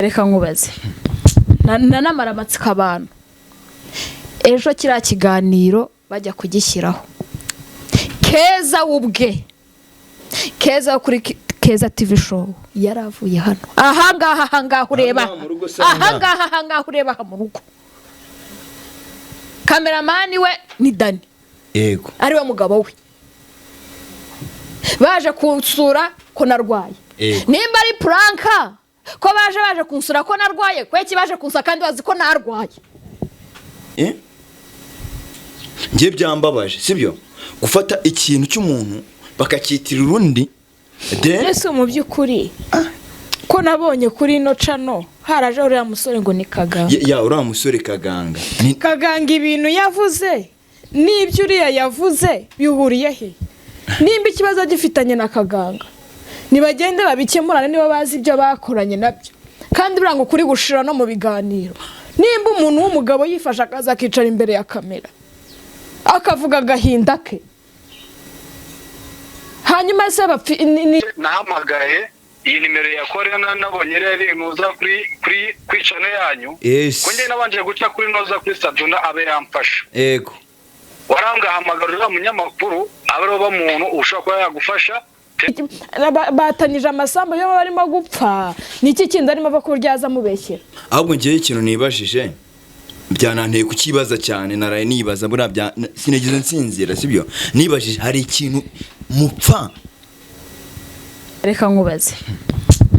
Reka nkubaze, nanamara amatsiko abantu. Ejo kiriya kiganiro bajya kugishyiraho, Keza we ubwe, Keza wo kuri Keza TV Show, yari avuye hano ahangaha, ahangaha ureba. Ahangaha mu rugo se, ahangaha? Ahangaha, ahangaha ureba aha mu rugo. Cameraman we ni Dani, ariwe mugabo we. Baje kunsura ko narwaye. Nimba ari prank, ko baje kunsura ko narwaye, kweki baje kunsura kandi bazi ko narwaye? Eh? Njye byambabaje, sibyo, gufata ikintu cy'umuntu bakacyitirira urundi then Ese mu by'ukuri ko nabonye kuri ino channel haraje uriya musore ngo ni Kaganga? Ya, uriya musore Kaganga Kaganga, ibintu yavuze n'ibyo uriya yavuze bihuriye he? Nimba ikibazo gifitanye na Kaganga, nibagende babikemurane, niba bazi ibyo bakoranye nabyo. Kandi buriya ngo kuri gushira no mu biganiro, nimba umuntu w'umugabo yifashe akaza akicara imbere ya kamera akavuga agahinda ke, hanyuma se bapfi Nahamagaye iyi nimero ya Korena, nabonye rero nuza kuri channel yanyu, ko njye nabanje guca kuri noza kuri Saduna abe yamfasha. Warangahamagara uriya munyamakuru, abe ariwe muntu ushobora kuba yagufasha. Batanyije amasambu yo barimo gupfa. Ni iki kindi arimo ava kuryaza amubeshyera? Ahubwo ngewe ikintu nibajije, byananteye kukibaza cyane, naraye nibaza buriya sinigeze nsinzira, sibyo, nibajije hari ikintu mupfa. Reka nkubaze,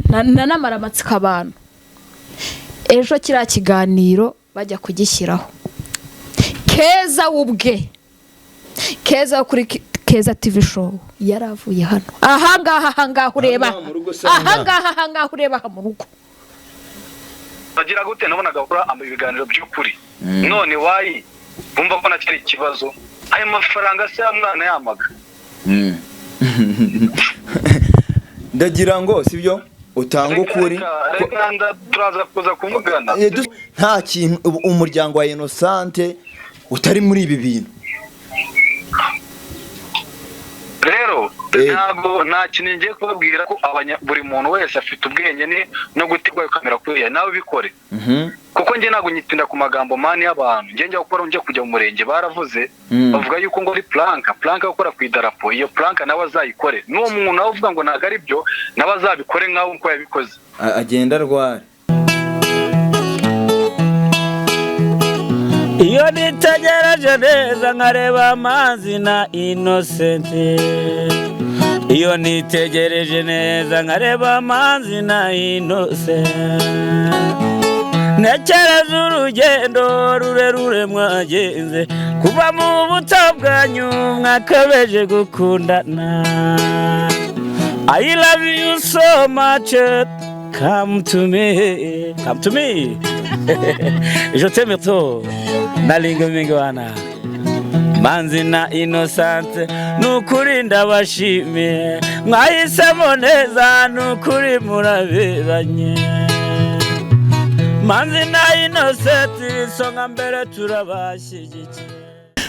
nanamara amatsiko abantu. Ejo kiriya kiganiro bajya kugishyiraho, Keza we ubwe, Keza wo kuri Keza TV Show, yari avuye hano ahangaha, ahangaha ureba. Ahangaha mu rugo se, ahangaha? Ahangaha, ahangaha ureba aha mu rugo. Bagira gute? Nabonaga gukora ibiganiro by'ukuri, none wayi bumva ko nakiri ikibazo. Ayo mafaranga se ya mwana yamaga? Ndagira ngo, sibyo, utanga ukuri. Reka turaza kuza kuvugana. Nta kintu umuryango wa Innocente utari muri ibi bintu. Rero ntabwo nta kintu ngiye kubabwira ko buri muntu wese afite ubwenge ni no gutegwa kamera kuriya, nawe ubikore, kuko njye ntabwo nyitinda ku magambo mani y'abantu. Njye njya gukora, njya kujya mu murenge, baravuze, bavuga yuko ngo ari prank, prank yo gukora ku idarapo. Iyo prank nawe azayikore, n'uwo muntu nawe uvuga ngo ntabwo ari byo, nawe azabikore nkawe uko yabikoze. Agenda arwara. Iyo nitegereje neza nkareba amazi na Inosenti, iyo nitegereje neza nkareba amazi na Inosenti, ntekereza urugendo rurerure mwagenze kuva mu buto bwanyu mwakabeje gukundana. I love you so much, come to me, come to me, je t'aime trop, nalinga mingwana. Manzi na Innocent, nukuri ndabashimiye, mwahisemo neza, nukuri muraberanye. Manzi na Innocent, isonga mbere, turabashyigikiye.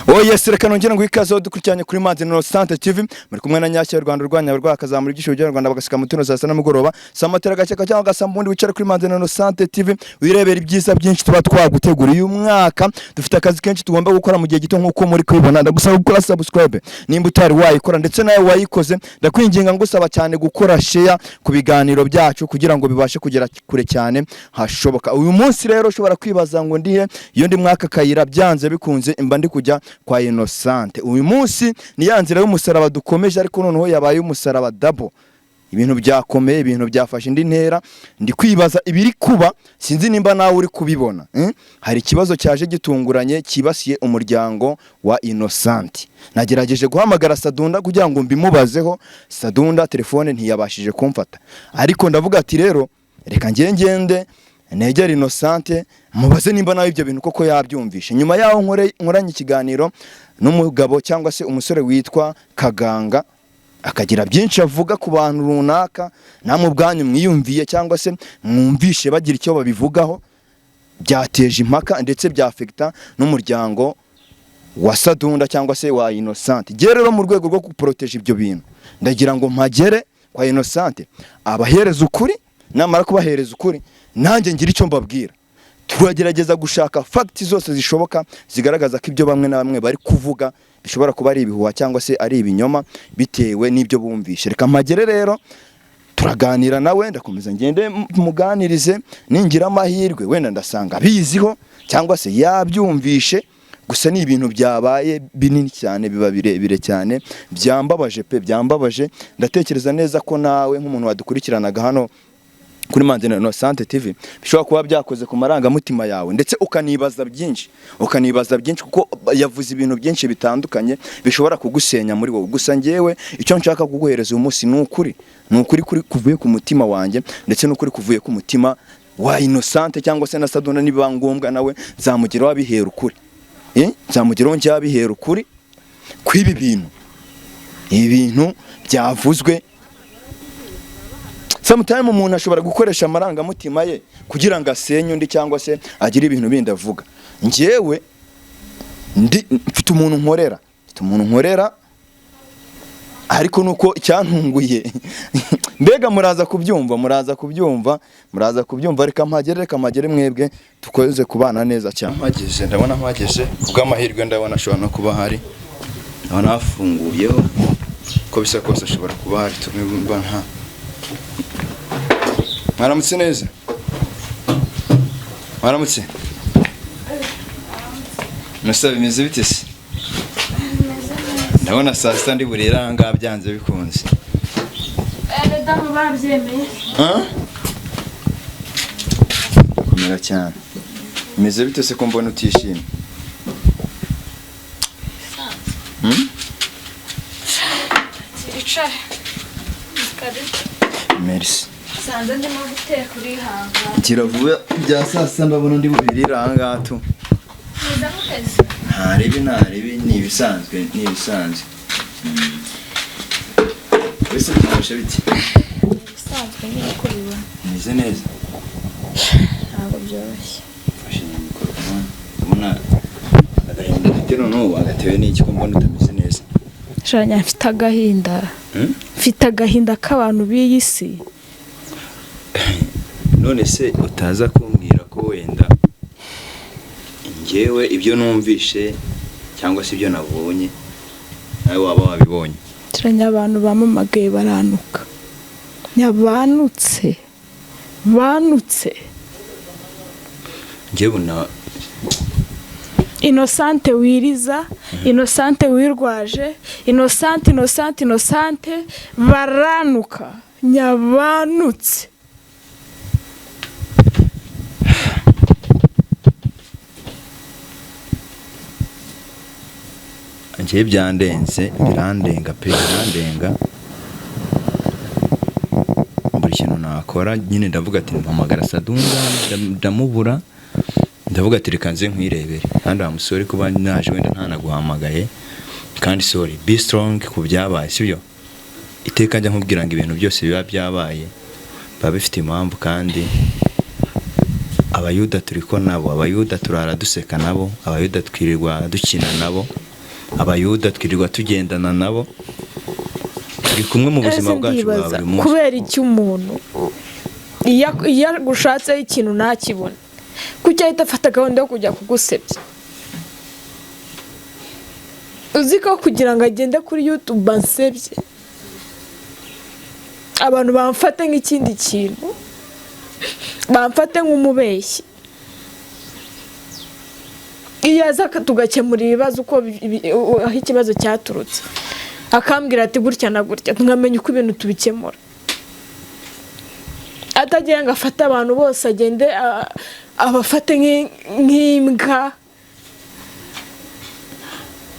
Oh yes, reka nongere ngo ikaze dukurikiranye kuri Manzi Innocente TV. Muri kumwe na Nyashya Rwanda urwanya rwakazamura ibyishimo by'Abanyarwanda bagasika mu tuno saa sita nimugoroba, saa matera gakeka cyangwa gasamba, ubundi wicare kuri Manzi Innocente TV wirebera ibyiza byinshi tuba twaguteguriye. Uyu mwaka dufite akazi kenshi tugomba gukora mu gihe gito nk'uko muri kubibona. Ndagusaba gukora subscribe nimba utari wayikora, ndetse nawe wayikoze ndakwinginga ngusaba cyane gukora share ku biganiro byacu kugira ngo bibashe kugera kure cyane hashoboka. Uyu munsi rero ushobora kwibaza ngo ndihe? Iyo ndi mwaka kayira, byanze bikunze mba ndi kujya kwa Innocente. Uyu munsi ni ya nzira y'umusaraba dukomeje, ariko noneho yabaye umusaraba double. Ibintu byakomeye, ibintu byafashe indi ntera. Ndi kwibaza ibiri kuba, sinzi nimba nawe uri kubibona, eh? Hari ikibazo cyaje gitunguranye cyibasiye umuryango wa Innocent. Nagerageje guhamagara Sadunda kugira ngo mbimubazeho, Sadunda telefone ntiyabashije kumfata, ariko ndavuga ati rero reka ngende ngende negere Innocente mubaze nimba nawe ibyo bintu koko yabyumvishe. Nyuma yaho nkoranye ikiganiro n'umugabo cyangwa se umusore witwa Kaganga, akagira byinshi avuga ku bantu runaka, namwe ubwanyu mwiyumviye cyangwa se mwumvishe bagira icyo babivugaho, byateje impaka ndetse byafekita n'umuryango wa Sadunda cyangwa se wa Innocent. Jye rero mu rwego rwo guporoteje ibyo bintu, ndagira ngo mpagere kwa Innocent abahereza ukuri. Namara kubahereza ukuri Nanjye ngira icyo mbabwira. Turagerageza gushaka facts zose zishoboka zigaragaza ko ibyo bamwe na bamwe bari kuvuga bishobora kuba ari ibihuha cyangwa se ari ibinyoma bitewe n'ibyo bumvishe. Reka mpagere rero, turaganira nawe, ndakomeza ngende muganirize, ningira amahirwe wenda ndasanga abiziho cyangwa se yabyumvishe. Gusa ni ibintu byabaye binini cyane, biba birebire cyane, byambabaje pe, byambabaje. Ndatekereza neza ko nawe nk'umuntu wadukurikiranaga hano kuri Mandela Innocent TV bishobora kuba byakoze ku marangamutima yawe, ndetse ukanibaza byinshi, ukanibaza byinshi kuko yavuze ibintu byinshi bitandukanye bishobora kugusenya muri wowe. Gusa njyewe icyo nshaka kuguhereza uyu munsi ni ukuri, ni ukuri kuri kuvuye ku mutima wanjye, ndetse n'ukuri kuvuye ku mutima wa Innocent cyangwa se na Saduna, nibiba ngombwa nawe nzamugeraho abihera ukuri. Nzamugeraho njye abihera ukuri kw'ibi bintu, ibi bintu byavuzwe. Sometimes umuntu ashobora gukoresha amarangamutima ye kugira ngo asenye undi cyangwa se agire ibintu bindi avuga. Njyewe ndi mfite umuntu nkorera, mfite umuntu nkorera, ariko nuko icyantunguye mbega muraza kubyumva, muraza kubyumva, muraza kubyumva. Reka mpagere, reka mpagere mwebwe dukomeze kubana neza cyane. Mpageze, ndabona mpageze kubw'amahirwe, ndabona ashobora no kuba ahari, ndabona hafunguyeho, uko bisa kose ashobora kuba ahari. Tumwe nta mwaramutse neza, mwaramutse musa, bimeze bite se? Ndabona saa sita ndi burira aha ngaha byanze bikunze. Abadamu babyemeye. Ah? Komera cyane. Bimeze bite se ko mbona utishimye? Icare. Karibu. Merci. Sanze ndimo guteka, urihangana. Gira vuba bya saa sita, ndabona ndi bubirire aha ngaha tu. Mwiza muteze. Ntaribi, ntaribi, ni ibisanzwe, ni ibisanzwe. Wese byifashe bite? Ibisanzwe nyine uko ubibona. Meze neza. Ntabwo byoroshye. Mfashe iyi mikoro, ubona agahinda ufite noneho wagatewe n'iki ko mbona utameze neza? Shanya, mfite agahinda. Hmm? Mfite agahinda k'abantu b'iyi si. None se utaza kumbwira ko wenda njyewe ibyo numvishe cyangwa se ibyo nabonye nawe waba wabibonye? Turanya, abantu bamamagaye baranuka. Nyabanutse. Banutse. Njyewe na Innocente wiriza, Innocente wirwaje, Innocente, Innocente, Innocente, baranuka. Nyabanutse. Njyewe byandenze, birandenga pe, birandenga. Buri kintu nakora nyine ndavuga ati mpamagara Sadunda, ndamubura, ndavuga ati reka nze nkwirebere, kandi wa musore kuba naje wenda ntanaguhamagaye, kandi sorry, be strong ku byabaye, sibyo? Iteka njya nkubwira ngo ibintu byose biba byabaye biba bifite impamvu, kandi abayuda turi ko nabo, abayuda turara duseka nabo, abayuda twirirwa dukina nabo, abayuda twirirwa tugendana nabo, turi kumwe mu buzima Ese bwacu bwa ndibaza buri munsi. Kubera iki umuntu iyo agushatseho ikintu ntakibone, kuki ahita afata gahunda yo kujya kugusebya? Uzi ko kugira ngo agende kuri YouTube ansebye, abantu bamfate nk'ikindi kintu, bamfate nk'umubeshyi. Iyo aza tugakemura ibibazo uko aho ikibazo cyaturutse, akambwira ati gutya na gutya, nkamenya uko ibintu tubikemura, atagira ngo afate abantu bose agende abafate nk'imbwa.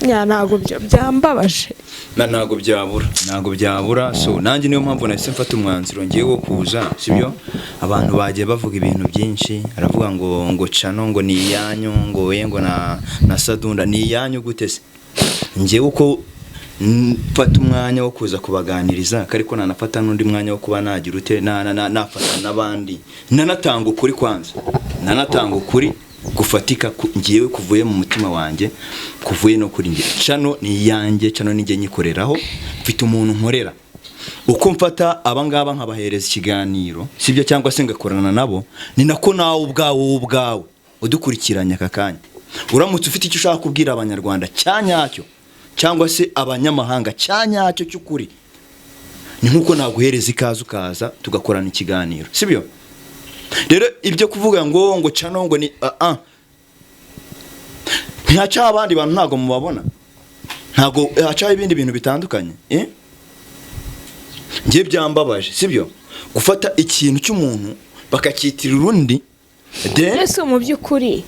Nya, ntabwo byo byambabaje. Na ntabwo byabura, ntabwo byabura. So nanjye niyo mpamvu nahise mfata umwanzuro ngiye wo kuza, sibyo? Abantu bagiye bavuga ibintu byinshi, aravuga ngo channel ngo ni iyanyu, ngo we ngo na Sadunda ni iyanyu. Gute se ngewe uko mfata umwanya wo kuza kubaganiriza, ariko nanafata n'undi mwanya wo kuba nagira ute, nafata n'abandi, nanatanga ukuri kwanza, nanatanga ukuri gufatika ngewe kuvuye mu mutima wanjye, kuvuye no kuri njye. Channel ni iyanjye, channel ni njye nyikoreraho, mfite umuntu nkorera. Uko mfata abangaba nkabahereza ikiganiro, sibyo, cyangwa se ngakorana nabo, ni nako nawe ubwawe, wowe ubwawe udukurikiranye aka kanya, uramutse ufite icyo ushaka kubwira Abanyarwanda cya nyacyo cyangwa se abanyamahanga cya nyacyo cy'ukuri, ni nk'uko naguhereza ikaze ukaza tugakorana ikiganiro, sibyo? Rero ibyo kuvuga ngo channel ngo ni ah ah, ntihacaho abandi bantu, ntabwo mubabona, ntabwo hacaho ibindi bintu bitandukanye, eh? Njye byambabaje, sibyo, gufata ikintu cy'umuntu bakacyitirira urundi, then Ese mu by'ukuri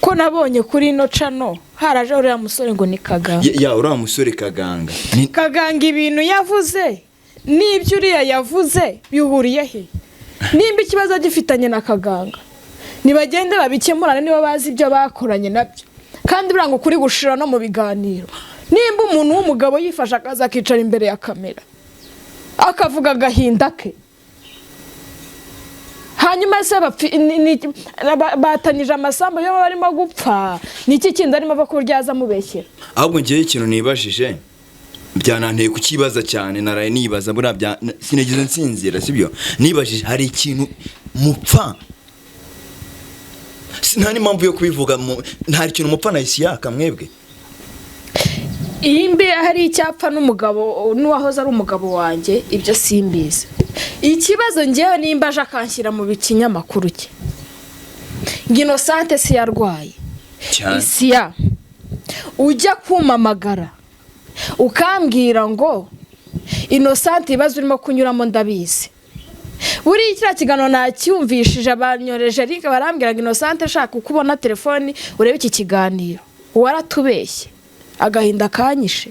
ko nabonye kuri ino channel haraje uriya musore ngo ni Kaganga? Ya, uriya musore Kaganga Kaganga ibintu yavuze n'ibyo uriya yavuze bihuriye he? Nimba ikibazo gifitanye na Kaganga, nibagende babikemurane, niba bazi ibyo bakoranye nabyo. Kandi buriya ngo ukuri gushira no mu biganiro. Nimba umuntu w'umugabo yifashe akaza akicara imbere ya kamera akavuga agahinda ke, hanyuma se batanyije amasambu yo barimo gupfa, ni iki kindi arimo ava ku buryo yaza amubeshyera? Ahubwo ngewe ikintu nibajije, byananteye kukibaza cyane, naraye nibaza buriya sinigeze nsinzira, sibyo? Nibajije hari ikintu mupfa. Nta n'impamvu yo kubivuga, nta kintu mupfa na Isiyaka mwebwe. Iyi mbi hari icyapfa n'umugabo n'uwahoze ari umugabo wanjye, ibyo simbizi. Ikibazo ngewe, nimba aje akanshyira mu kinyamakuru cye ngo Inosante si yarwaye cyane. Isiya ujya kumpamagara ukambwira ngo Inosante ibibazo urimo kunyuramo ndabizi. Buriya kiriya kiganiro nacyumvishije, abanyoreje link barambwira ngo Inosante ashaka uko ubona telefoni urebe iki kiganiro. Waratubeshye, agahinda kanyishe,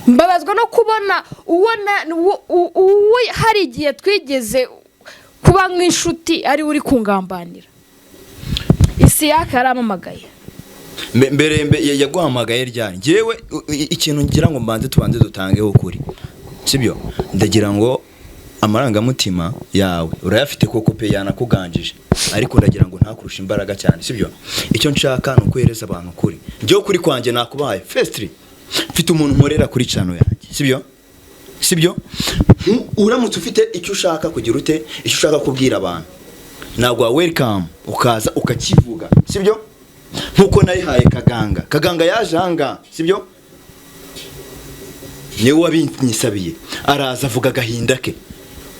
mbabazwa no kubona uwo hari igihe twigeze kuba nk'inshuti ari we uri kungambanira. Isiyaka yarampamagaye. Mbere yaguhamagaye ryari? Ngewe ikintu ngira ngo mbanze tubanze dutangeho ukuri, sibyo? Ndagira ngo amarangamutima yawe urayafite koko pe, yanakuganjije, ariko ndagira ngo ntakurushe imbaraga cyane, sibyo? Icyo nshaka ni ukuhereza abantu ukuri. Njyewe ukuri kwanjye nakubahaye. Firstly, mfite umuntu nkorera kuri channel yanjye, sibyo? Sibyo? Uramutse ufite icyo ushaka kugira ute, icyo ushaka kubwira abantu, ntabwo wa welcome ukaza ukakivuga, sibyo? Nkuko nayihaye Kaganga, Kaganga yaje ahangaha, sibyo? Niwe wabinyisabiye, araza avuga agahinda ke.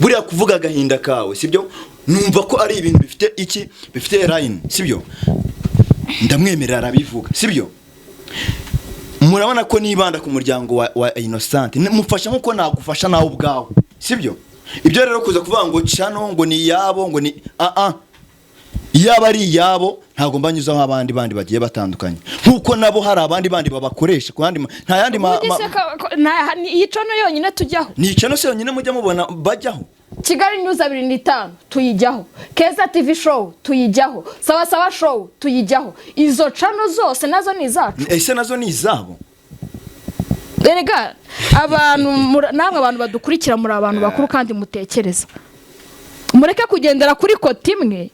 Buriya kuvuga agahinda kawe, sibyo, numva ko ari ibintu bifite iki, bifite line, sibyo? Ndamwemerera arabivuga, sibyo? Murabona ko nibanda ku muryango wa Innocent, mufasha nkuko nagufasha nawe ubwawe, sibyo? Ibyo rero kuza kuvuga ngo channel ngo ni iyabo, ngo ni ah ah, iyaba ari iyabo ntabwo mbanyuzaho abandi bandi bagiye batandukanye, nkuko nabo hari abandi bandi babakoresha ku yandi nta yandi Ubundi se iyi channel yonyine tujyaho? Ni channel se yonyine mujya mubona bajyaho? Kigali News 25 tuyijyaho, Keza TV Show tuyijyaho, Sawa Sawa Show tuyijyaho. Izo channel zose nazo ni izacu. Ese nazo ni izabo? Erega abantu namwe abantu badukurikira, muri abantu bakuru kandi mutekereza, mureke kugendera kuri côté imwe.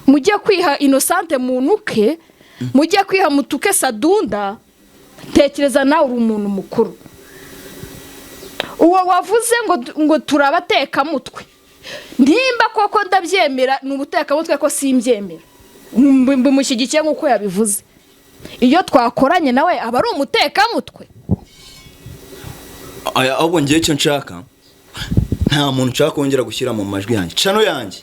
Mujye kwiha Inosante munuke, mujye kwiha mutuke Sadunda. Tekereza nawe, uri umuntu mukuru. Uwo wavuze ngo turabatekamutwe, nimba koko ndabyemera ni ubutekamutwe, ko simbyemera, bimushyigikiye nk'uko yabivuze. Iyo twakoranye nawe aba ari umutekamutwe. Aya, ahubwo ngewe icyo nshaka, nta muntu nshaka kongera gushyira mu majwi yanjye, channel yanjye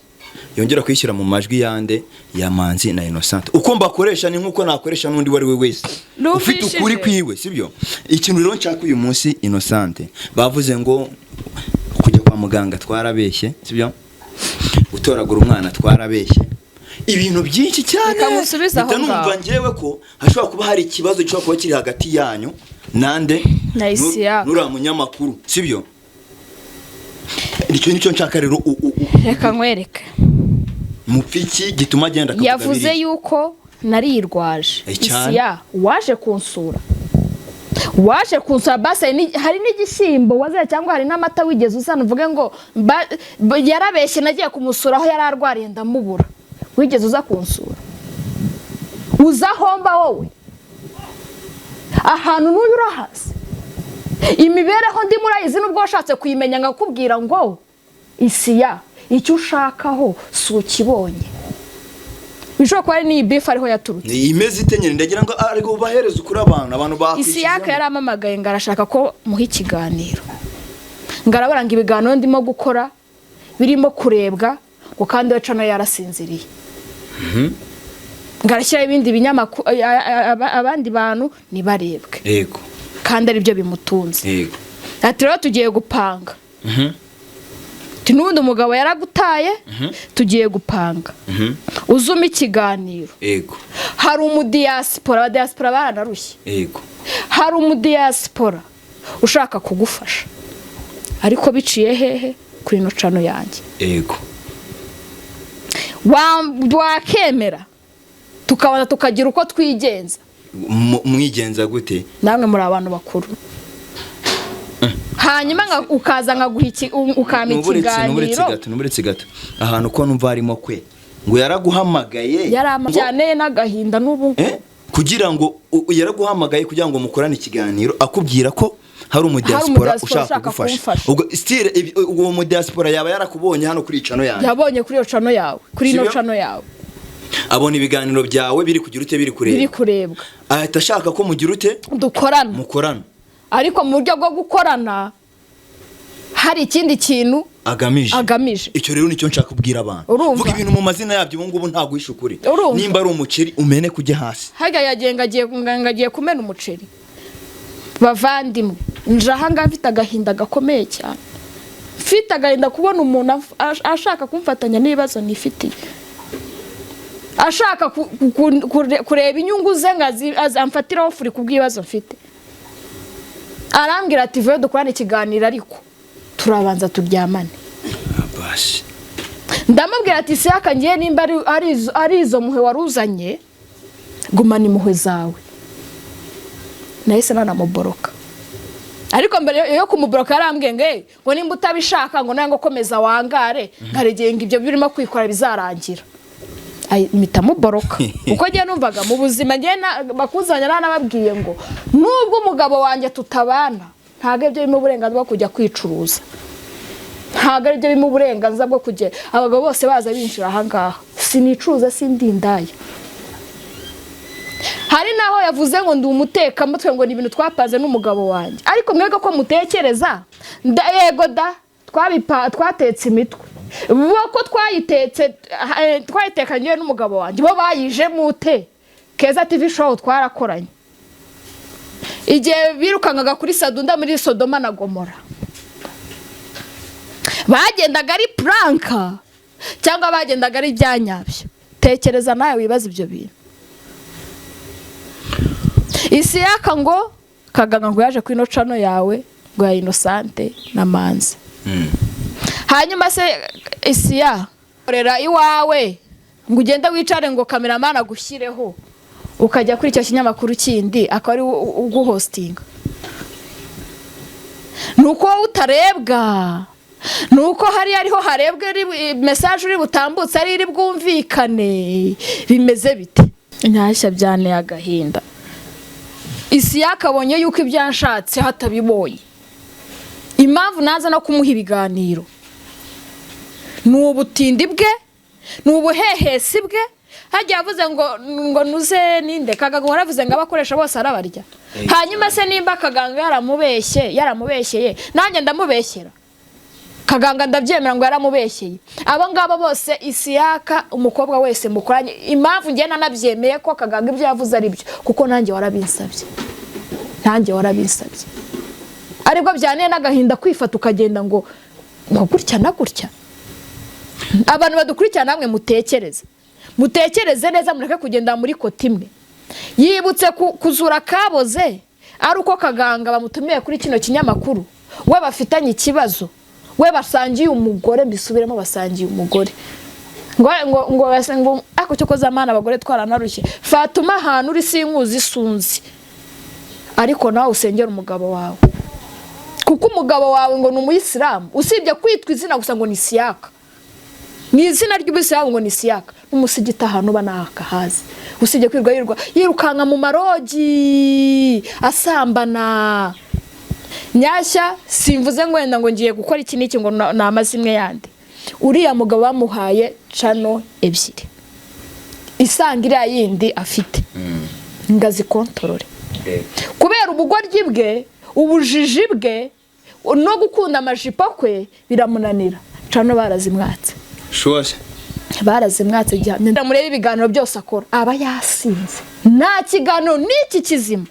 yongera kuyishyira mu majwi yande ya Manzi na Innocent. Uko mbakoresha ni nkuko nakoresha n'undi uwo ari we wese ufite Numvishije. ukuri kwiwe, sibyo? Ikintu rero nshaka uyu munsi, Innocent, bavuze ngo kujya kwa muganga twarabeshye, sibyo? Gutoragura umwana twarabeshye, ibintu byinshi cyane. Reka ngusubize aho Mpita numva ngaho. ngewe ko hashobora kuba hari ikibazo gishobora kuba kiri hagati yanyu nande Na Isiyaka. Nuriya munyamakuru, sibyo? Nicyo nshaka rero Reka nkwereke. Mupfiki gituma agenda akavuga Yavuze biriya? yuko narirwaje. Eh, cyane. Isiya waje kunsura, waje kunsura basi hari n'igishyimbo wazanye cyangwa hari n'amata wigeze uzana uvuge ngo yarabeshye, nagiye kumusura aho yari arwariye ndamubura. Wigeze uza kunsura? Uza ahomba wowe ahantu n'uyu urahazi. Imibereho ndimo urayizi, nubwo washatse kuyimenya ngakubwira ngo isiya icyo ushakaho si ukibonye. Bishobora kuba ari n'iyi beef ariho yaturutse. Imeze ite nyine? Ndagira ngo ariko ubahereze ukuri abantu bakwishyizemo. Isiyaka yarampamagaye ngo arashaka ko muha ikiganiro, ngo arabona ngo ibiganiro ndimo gukora birimo kurebwa, ngo kandi we channel yarasinziriye, ngo arashyiraho ibindi binyamakuru, abandi bantu ntibarebwe, kandi aribyo bimutunze. Ati rero tugiye gupanga. Ati n'ubundi umugabo yaragutaye, tugiye gupanga uzuma ikiganiro. Hari umudiyasipora, abadiyasipora baranarushye. Hari umudiyasipora ushaka kugufasha, ariko biciye hehe? Kuri ino channel yanjye. Wakemera tukabona tukagira uko twigenza? Mwigenza gute? Namwe muri abantu bakuru. Hanyuma ukaza nkaguha ukampa Nuburetse ikiganiro. gato, nuburetse gato. Ahantu ko numva harimo kwe, ngo yaraguhamagaye Yari n'agahinda n'ubu. Eh? Kugira ngo yaraguhamagaye kugira ngo mukorane ikiganiro, akubwira ko hari umudiaspora umudiaspora ushaka ushaka kugufasha. kumfasha. Ubwo still uwo mudiaspora yaba yarakubonye hano kuri channel yanjye? Yabonye kuri iyo channel yawe, kuri ino Sibyo? channel yawe. Abona ibiganiro byawe biri kugira ute? Biri Biri kureba. Kurebwa. Ahita ashaka ko mugira ute? Dukorana. Mukorana. Ariko mu buryo bwo gukorana hari ikindi kintu agamije. Agamije. Icyo rero nicyo nshaka kubwira abantu. Urumva? Vuga ibintu mu mazina yabyo. Ubu ngubu ntabwo wishe ukuri. Urumva? Nimba ari umuceri, umene kujya hasi. Harya yagiye ngo agiye kumena umuceri. Bavandimwe, nje ahangaha mfite agahinda gakomeye cyane, mfite agahinda kubona umuntu ashaka kumfatanya n'ibibazo nifitiye, ashaka kureba inyungu ze ngo amfatireho furi ku bw'ibibazo mfite. Arambwira ati: "Vuba dukorane ikiganiro, ariko turabanza turyamane." Basi. Ndamubwira ati: "Siyaka, ngiye nimba ari izo muhe wari uzanye, gumana impuhwe zawe." Nahise nanamuboroka, ariko mbere yo kumuboroka yarambwiye ngo: "Hey, ngo nimba utabishaka, ngo nawe ngo komeza wangare, nkaregeye ngo ibyo birimo kwikora bizarangira." Ay, mpita muboroka kuko ngiye numvaga mu buzima ngiye bakuzanya nanababwiye ngo nubwo umugabo wanjye tutabana, ntabwo ibyo birimo uburenganzira bwo kujya kwicuruza, ntabwo aribyo birimo uburenganzira bwo kujya abagabo bose baza binjira ahangaha. Sinicuruza, sindi indaya. Hari n'aho yavuze ngo ndi umutekamutwe, ngo ni ibintu twapanze n'umugabo wanjye. Ariko mwebwe ko mutekereza, yego da, twatetse imitwe, bo ko twayitetse, twayitekanye n'umugabo wanjye, bo bayijemo ute? Keza TV Show twarakoranye igihe birukankaga kuri Sadunda muri Sodoma na Gomora. Bagendaga ari prank cyangwa bagendaga ari ibyanyabyo? Tekereza nawe wibaza ibyo bintu. Isiyaka ngo Kaganga ngo yaje kuri ino channel yawe ngo ya Inosante na Manzi. Hanyuma se isiya korera iwawe ngo ugende wicare ngo cameraman agushyireho, ukajya kuri icyo kinyamakuru kindi akaba ari uguhostinga, ni uko wowe utarebwa, ni uko hariya ariho harebwa, message uri butambutse ari iri bwumvikane. Bimeze bite? Ntashya byanteye agahinda. Isi yakabonye yuko ibyo yanshatse hatabibonye. Impamvu naza no kumuha ibiganiro ni ubutindi bwe, ni ubuhehesi bwe. Hagiye avuze ngo nuze ninde Kaganga, waravuze ngo abakoresha bose arabarya. Hanyuma se nimba Kaganga yaramubeshye, yaramubeshyeye, nanjye ndamubeshyera. Kaganga ndabyemera ngo yaramubeshyeye. Abo ngabo bose, Isiyaka, umukobwa wese mukoranye, impamvu ngenda nanabyemeye ko Kaganga ibyo yavuze ari byo, kuko nanjye warabinsabye, nanjye warabinsabye. Aribwo byaniye n'agahinda kwifata ukagenda ngo gutya na gutya. Abantu badukurikirana, namwe mutekereze, mutekereze neza, mureke kugenda muri côté imwe. Yibutse kuzura kaboze ari uko Kaganga bamutumiye kuri kino kinyamakuru, we bafitanye ikibazo, we basangiye umugore. Mbisubiremo, basangiye umugore. Ngo ariko cyo koza amana, abagore twaranarushye. Fatuma, ahantu uri sinkuzi, isunzi, ariko nawe usengera umugabo wawe, kuko umugabo wawe ngo ni umuyisilamu, usibye kwitwa izina gusa ngo ni Siyaka, ni izina ry'ubuyisilamu ngo ni Siyaka, n'umusigiti ahantu uba ntakahazi, usibye kwirwa yirukanka mu marogi asambana. Nyashya, simvuze ngo wenda ngo ngiye gukora iki n'iki ngo ni amazimwe yandi. Uriya mugabo bamuhaye channel ebyiri, isanga iriya yindi afite ngo azikontorore kubera ubugoryi bwe, ubujiji bwe no gukunda amajipo kwe, biramunanira. Channel barazimwatse. Sure se? Barazimwatse gihamya. Murebe ibiganiro byose akora, aba yasinze. Nta kiganiro n'iki kizima,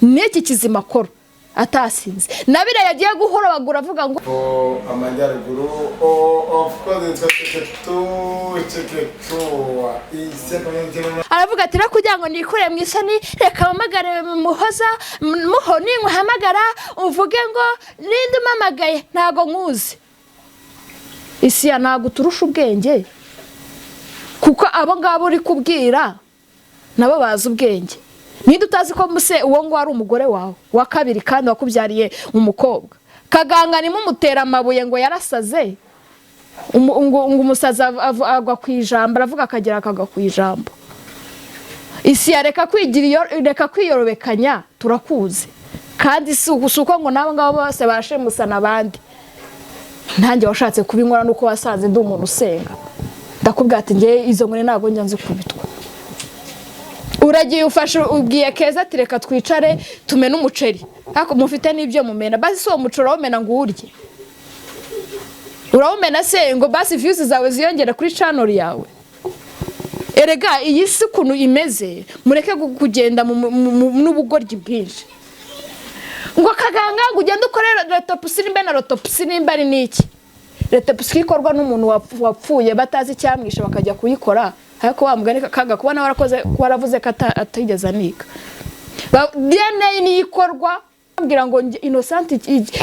n'iki kizima akora atasinze. Na biriya yagiye guhora bagura avuga ngo For Amajyaruguru, oh, of course, it's Cheketu, Cheketu. Aravuga ati: "Rero kugira ngo nikure mu isoni, reka mpamagare Muhoza. Muho, ninkuhamagara uvuge ngo ninde umpamagaye, ntago nkuzi." Isi ya ntabwo uturusha ubwenge, kuko abo ngabo uri kubwira nabo bazi ubwenge. Ninde utazi ko muse uwo nguwo ari umugore wawe wa kabiri kandi wakubyariye umukobwa? Kaganga nimumutera amabuye ngo yarasaze. Ngo umusazi agwa ku ijambo, aravuga akagera akagwa ku ijambo. Isi ya reka kwigira iyo, reka kwiyorobekanya, turakuzi. Kandi si uko ngo n'abo ngabo bose bashemusana abandi. Ntange washatse kubinkora nuko wasanze ndi umuntu usenga. Ndakubwira ati: "Ngewe izo nkoni ntabwo njya nzikubitwa." Uragiye ufashe, ubwiye Keza ati: "Reka twicare tumene umuceri." Ariko mufite n'ibyo mumena. Basi si uwo muceri urawumena ngo uwurye? Urawumena se ngo basi views zawe ziyongere kuri channel yawe? Erega iyi si ukuntu imeze, mureke kugenda n'ubugoryi bwinshi ngo kaganga ngo ugende ukore l'autopsie, nimba na l'autopsie, nimba ari n'iki. L'autopsie ikorwa n'umuntu wapfuye batazi icyamwishe, bakajya kuyikora. Ariko wa mugani kaga kubona warakoze, waravuze ko atigeze anika. DNA niyo ikorwa. Ambwira ngo: "Innocent,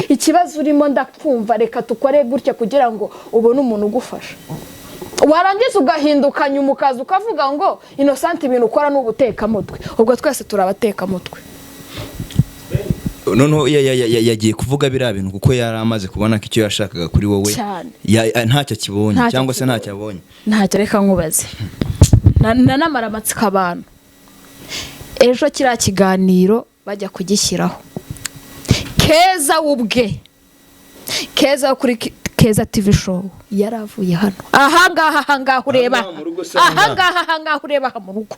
ikibazo urimo ndakumva, reka tukore gutya kugira ngo ubone umuntu ugufasha." Warangiza ugahinduka nyuma ukaza ukavuga ngo: "Innocent, ibintu ukora ni ubutekamutwe." Ubwo twese turi abatekamutwe. Noneho yagiye kuvuga biriya bintu kuko yari amaze kubona ko icyo yashakaga kuri wowe Cyane. Ntacyo akibonye. Ntacyo cyangwa se akibonye. Ntacyo abonye. Ntacyo. Reka nkubaze. Nanamara amatsiko abantu. Ejo kiriya kiganiro bajya kugishyiraho, Keza we ubwe, Keza wo kuri Keza TV Show, yari avuye hano ahangaha, ahangaha ureba. Ahangaha mu rugo se, ahangaha? Ahangaha, ahangaha ureba aha mu rugo.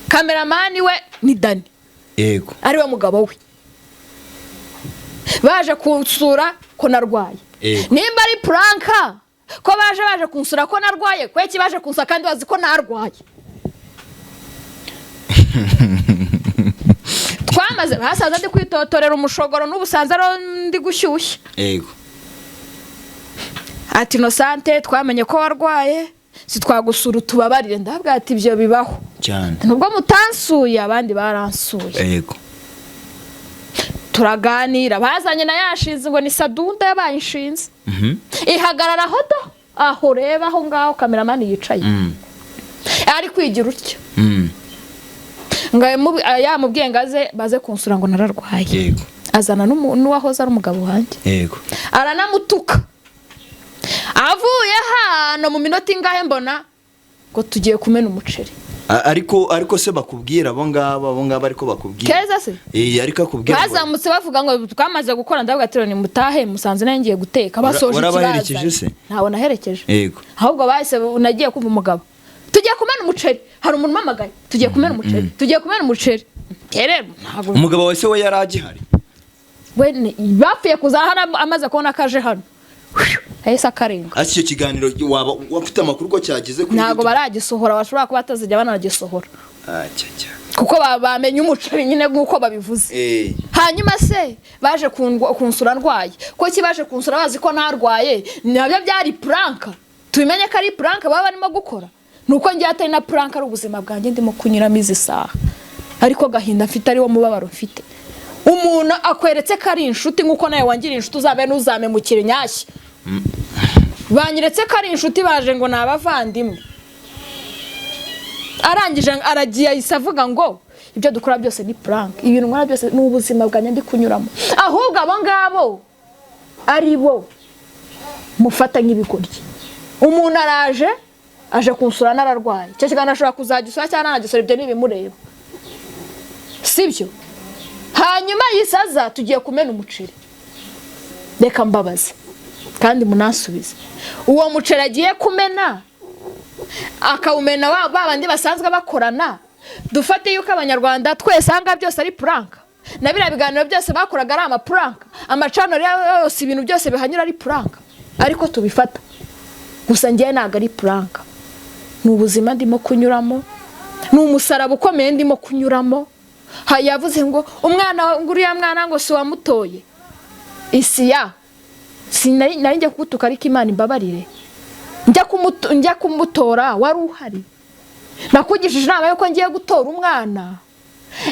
Cameraman we ni Dani, ariwe mugabo we. Baje kunsura ko narwaye. Nimba ari prank, ko baje kunsura ko narwaye, kweki baje kunsura kandi bazi ko narwaye? Twamaze basanze ndi kwitotorera umushogoro, n'ubusanzwe ari ndi gushyushya. Ati: "Innocent, twamenye ko warwaye, si twagusura, utubabarire." Ndabwira ati: "Ibyo bibaho." Nubwo mutansuye, abandi baransuye. Turaganira, bazanye na yashinze ngo ni Sadunda yabaye inshinzi. Ihagarara aho do, aho reba aho ngaho cameraman yicaye. Ari kwigira utyo. Ngo yamubwiye ngo aze baze kunsura ngo nararwaye. Azana n'uwahoze ari umugabo wanjye. Aranamutuka. Avuye hano mu minota ingahe, mbona ngo tugiye kumena umuceri. Ariko se bakubwira abo ngabo ariko bakubwira? Keza se? Eh, ariko akubwira Bazamutse bavuga ngo twamaze gukora. Ndavuga ati: "Ni mutahe, musanze nayo ngiye guteka." Basoje Warabaherekeje ikibazanye. se? Ntabwo naherekeje. Ahubwo bahise, nagiye kumva umugabo: "Tugiye kumena umuceri, hari umuntu umpamagaye, tugiye kumena umuceri, tugiye kumena umuceri." Rero ntabwo Umugabo wawe se we yari agihari? We bapfuye kuza hano, amaze kubona ko aje hano yahise akarenga. Ati icyo kiganiro waba wafite amakuru ko cyageze kuri Ntabwo YouTube? baragisohora, bashobora kuba batazijya bananagisohora. Ah, cya cya. Kuko bamenye umuceri nyine nk'uko babivuze. Hanyuma se baje kunsura ndwaye, ko ki baje kunsura bazi ko ntarwaye? Nabyo byari prank. Tubimenye ko ari prank baba barimo gukora. Ni uko ngiye atari na prank, ari ubuzima bwanjye ndimo kunyuramo izi saha, ariko gahinda mfite, ariwo mubabaro mfite. Umuntu akweretse ko ari inshuti, nk'uko nawe wangiriye inshuti, uzabe ntuzamemukire. Nyashya banyeretse ko ari inshuti, baje ngo ni abavandimwe. Arangije aragiye, ahise avuga ngo ibyo dukora byose ni prank. Ibintu nkora byose ni ubuzima bwanjye ndi kunyuramo. Ahubwo abo ngabo ari bo mufata nk'ibigoryi. Umuntu araje, aje kunsura nararwaye. Icyo kiganiro ashobora kuzagisura cyangwa nanagisura, ibyo ntibimureba, sibyo? Hanyuma yisaza tugiye kumena umuceri. Reka mbabaze kandi munasubize, uwo muceri agiye kumena akawumena ba bandi basanzwe bakorana, dufate yuko Abanyarwanda twese ahangaha byose ari prank, na biriya biganiro byose bakoraga ari amaprank, amachannel yose, ibintu byose bihanyura ari prank, ariko tubifata gusa. Ngewe ntabwo ari prank, ni ubuzima ndimo kunyuramo, ni umusaraba ukomeye ndimo kunyuramo. Yavuze ngo umwana, ngo uriya mwana ngo si uwamutoye isiya. Sinari nari njya kugutuka, ariko Imana imbabarire. Njya kumutora wari uhari? Nakugishije inama yuko ngiye gutora umwana?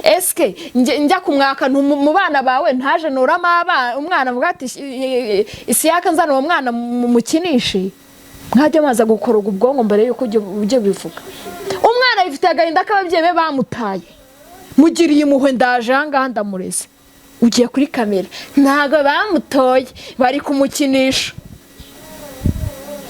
Eske njya kumwaka mu bana bawe ntaje nuramo umwana mvuga ati Isiyaka, nzana uwo mwana mukinishe? Mwajya maza gukoroga ubwonko mbere yuko ujya bivuga. Umwana yifitiye agahinda k'ababyeyi be bamutaye. Mugiriye impuhwe, ndaje aha ngaha ndamureze. Ugiye kuri kamera, ntabwo bamutoye, bari kumukinisha.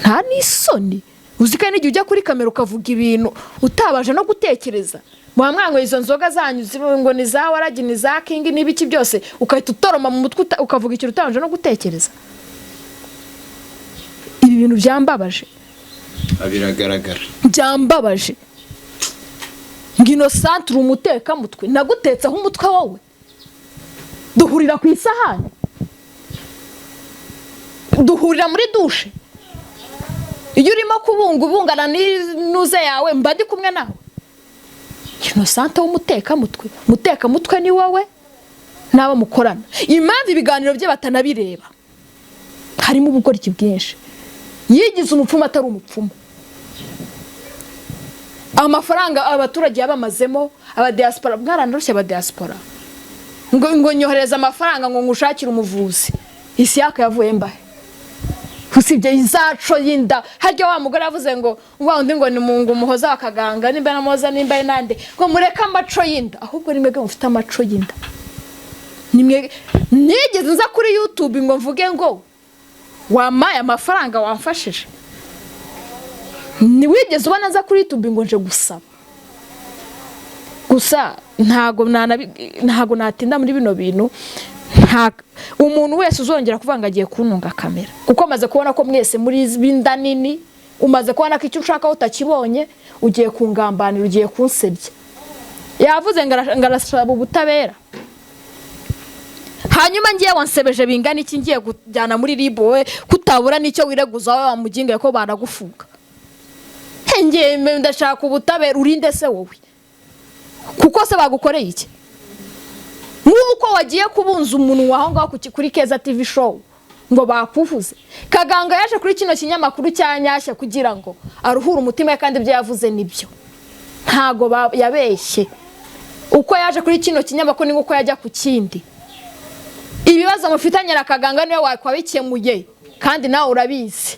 Nta n'isoni? Uzi ko n'igihe ujya kuri kamera ukavuga ibintu utabanje no gutekereza, muba mwanyweye izo nzoga zanyu ngo ni za waragi, ni za King, n'ibiki byose, ugahita utoroma mu mutwe, ukavuga ikintu utabanje no gutekereza. Ibi bintu byambabaje. Biragaragara. Byambabaje. Ngo Innocent, uri umutekamutwe. Nagutetseho umutwe wowe? Duhurira ku isahani, duhurira muri douche? Iyo urimo kubunga ubungana n'inuze yawe, mba ndi kumwe nawe? Innocent w'umutekamutwe, umutekamutwe ni wowe n'abo mukorana. Impamvu ibiganiro bye batanabireba, harimo ubugoryi bwinshi. Yigize umupfumu atari umupfumu. Amafaranga abaturage yabamazemo, abadiaspora mwarandushye. Abadiaspora ngo nyohereze amafaranga ngo ngushakire umuvuzi. Isiyaka yavuye mbahe? Usibye izaco y'inda, harya wa mugore yavuze ngo wa undi ngo ni mungu Muhoza wa Kaganga, nimba na Muhoza, nimba ari nande, ngo mureke amaco y'inda. Ahubwo ni mwebwe mufite amaco y'inda. Nimwe nigeze nza kuri YouTube ngo mvuge ngo wampaye amafaranga, wamfashije? Ntiwigeze ubona nza kuri YouTube ngo nje gusaba. Gusa ntago natinda muri bino bintu. Nta umuntu wese uzongera kuvuga ngo agiye kuntunga kamera, kuko maze kubona ko mwese muri b'inda nini. Umaze kubona ko icyo ushaka utakibonye, ugiye kungambanira, ugiye kunsebya. Yavuze ngo arasaba ubutabera. Hanyuma ngiye wansebeje bingana iki? Ngiye kujyana muri RIB wowe kutabura n'icyo wireguza, wowe wamugingaye ko banagufunga. Ngiye ndashaka ubutabera, urinde se wowe? Kuko se bagukoreye iki? Nk'uko wagiye kubunza umuntu aho ngaho kuri Keza TV Show ngo bakuvuze. Kaganga yaje kuri kino kinyamakuru cya Nyashya kugira ngo aruhure umutima we, kandi ibyo yavuze nibyo, ntago yabeshye. Uko yaje kuri kino kinyamakuru ni nk'uko yajya ku kindi. Ibibazo mufitanye na Kaganga niwe wakwabikemuye, kandi nawe urabizi.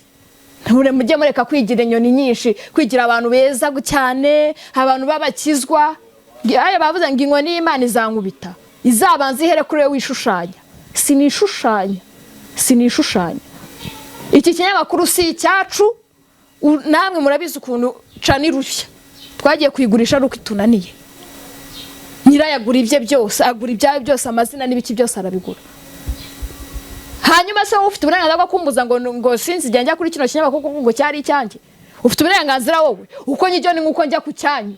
Nture mujye mureka kwigira inyoni nyinshi, kwigira abantu beza cyane, abantu b'abakizwa. Aya bavuze ngo inkoni y'Imana izankubita, izabanza ihere kuri we wishushanya. Sinishushanya, sinishushanya. Iki kinyamakuru si icyacu. Namwe murabizi ukuntu cana irushya. Twagiye kuyigurisha ari uko itunaniye. Nyirayo agura ibye byose, agura ibyawe byose, amazina n'ibiki byose arabigura. Hanyuma se wowe ufite uburenganzira bwo kumbuza ngo sinzi igihe njya kuri kino kinyamakuru kuko ngo cyari icyanjye? Ufite uburenganzira wowe? Uko njya ni nk'uko njya ku cyanyu,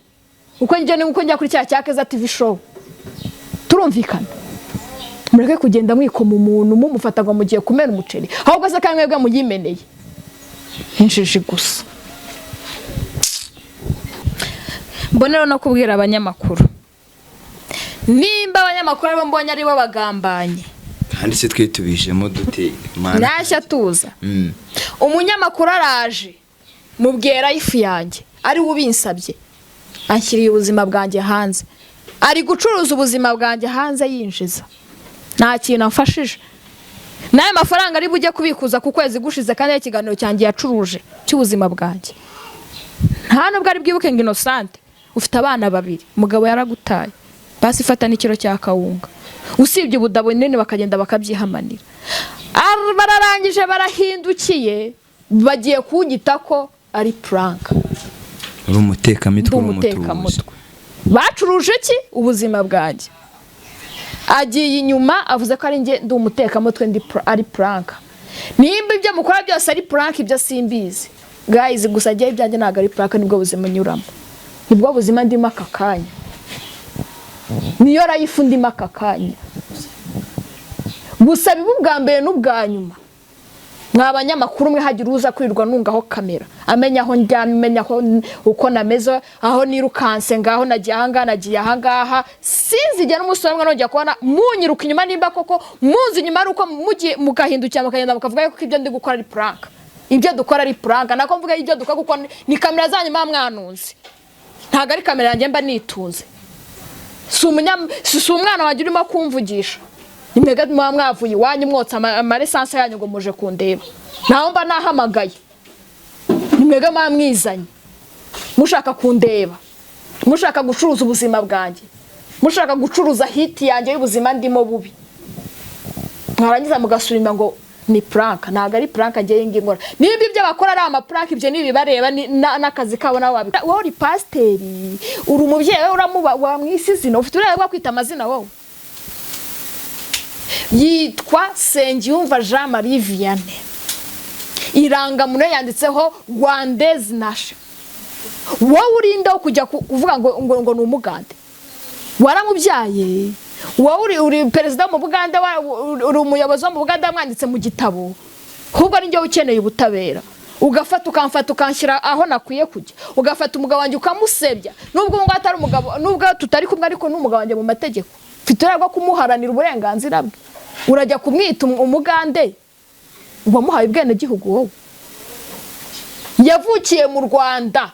uko njya ni nk'uko njya kuri cya cya Keza TV Show. Turumvikana? Mureke kugenda mwikoma umuntu, mumufata ngo mugiye kumena umuceri. Ahubwo se kandi mwebwe muyimeneye? Injiji gusa. Mbonero no kubwira abanyamakuru, nimba abanyamakuru aribo mbonye aribo bagambanye. Kandi se twe tubijemo dute, Mana? Ntashya tuza. Umunyamakuru araje, mubwira ifu yanjye, ari we ubinsabye, anshyiriye ubuzima bwanjye hanze, ari gucuruza ubuzima bwanjye hanze yinjiza. Nta kintu amfashije. N'ayo mafaranga ari bujye kubikuza ku kwezi gushize, kandi ari ikiganiro cyanjye yacuruje cy'ubuzima bwanjye, nta nubwo ari bwibuke. Ngo Innocent, ufite abana babiri, umugabo yaragutaye, basi fata n'ikiro cya kawunga. Usibye ubudabo nini bakagenda bakabyihamanira. Bararangije barahindukiye, bagiye kunyita ko ari prank. Uri umutekamitwe. Ndi Uri umutubuzi. Umutekamutwe. Bacuruje iki? Ubuzima bwanjye. Agiye inyuma avuze ko ari njye ndi umutekamutwe, ndi ari prank. Nimba ibyo mukora byose ari prank, ibyo simbizi guys. Gusa njyewe ibyanjye ntabwo ari prank, nibwo buzima nyuramo, nibwo buzima ndimo aka kanya, niyo life ndimo aka kanya. Gusa biba ubwa mbere n'ubwa nyuma, mwa banyamakuru mwe, hagira uza kwirirwa nungaho kamera, amenya aho ndyamye, amenya aho uko nameze, aho nirukanse, ngaho nagiye ahangaha, nagiye ahangaha. Sinzigera n'umunsi umwe nongera kubona munyiruka inyuma. Nimba koko munzi inyuma ari uko mugiye mugahindukira, mukagenda mukavuga yuko ibyo ndi gukora ari prank, ibyo dukora ari prank, nako mvuga ibyo dukora, kuko ni kamera zanyu muba mwanunze, ntabwo ari kamera yanjye mba nitunze. Si umwana wanjye urimo kumvugisha. Ni mwebwe muba mwavuye iwanyu mwotsa amaresanse yanyu ngo muje kundeba, ntaho mba nahamagaye. Ni mwebwe muba mwizanye mushaka kundeba, mushaka gucuruza ubuzima bwanjye, mushaka gucuruza hit yanjye y'ubuzima ndimo bubi, mwarangiza mugasubira ngo ni prank. Ntabwo ari prank ngiye nkora. Nimba ibyo bakora ari amaprank, ibyo nibibareba, n'akazi kabo nawe wabikora. Wowe uri pasiteri, uri umubyeyi, wowe uramuba wamwise izina, ufite uburenganzira bwo kwita amazina. Wowe yitwa Nsengiyumva Jean Marie Vianney, irangamuntu ye yanditseho Rwandese nation. Wowe urinda wo kujya kuvuga ngo ni umugande? Waramubyaye? Wowe uri perezida wo mu Bugande, uri umuyobozi wo mu Bugande wamwanditse mu gitabo? Ahubwo ari njyewe ukeneye ubutabera. Ugafata ukamfata ukanshyira aho nakwiye kujya, ugafata umugabo wanjye ukamusebya, nubwo ubu ngubu atari umugabo, nubwo tutari kumwe, ariko ni umugabo wanjye mu mategeko, mfite uruhare rwo kumuharanira uburenganzira bwe. Urajya kumwita umugande, wamuhaye ubwenegihugu wowe? Yavukiye mu Rwanda,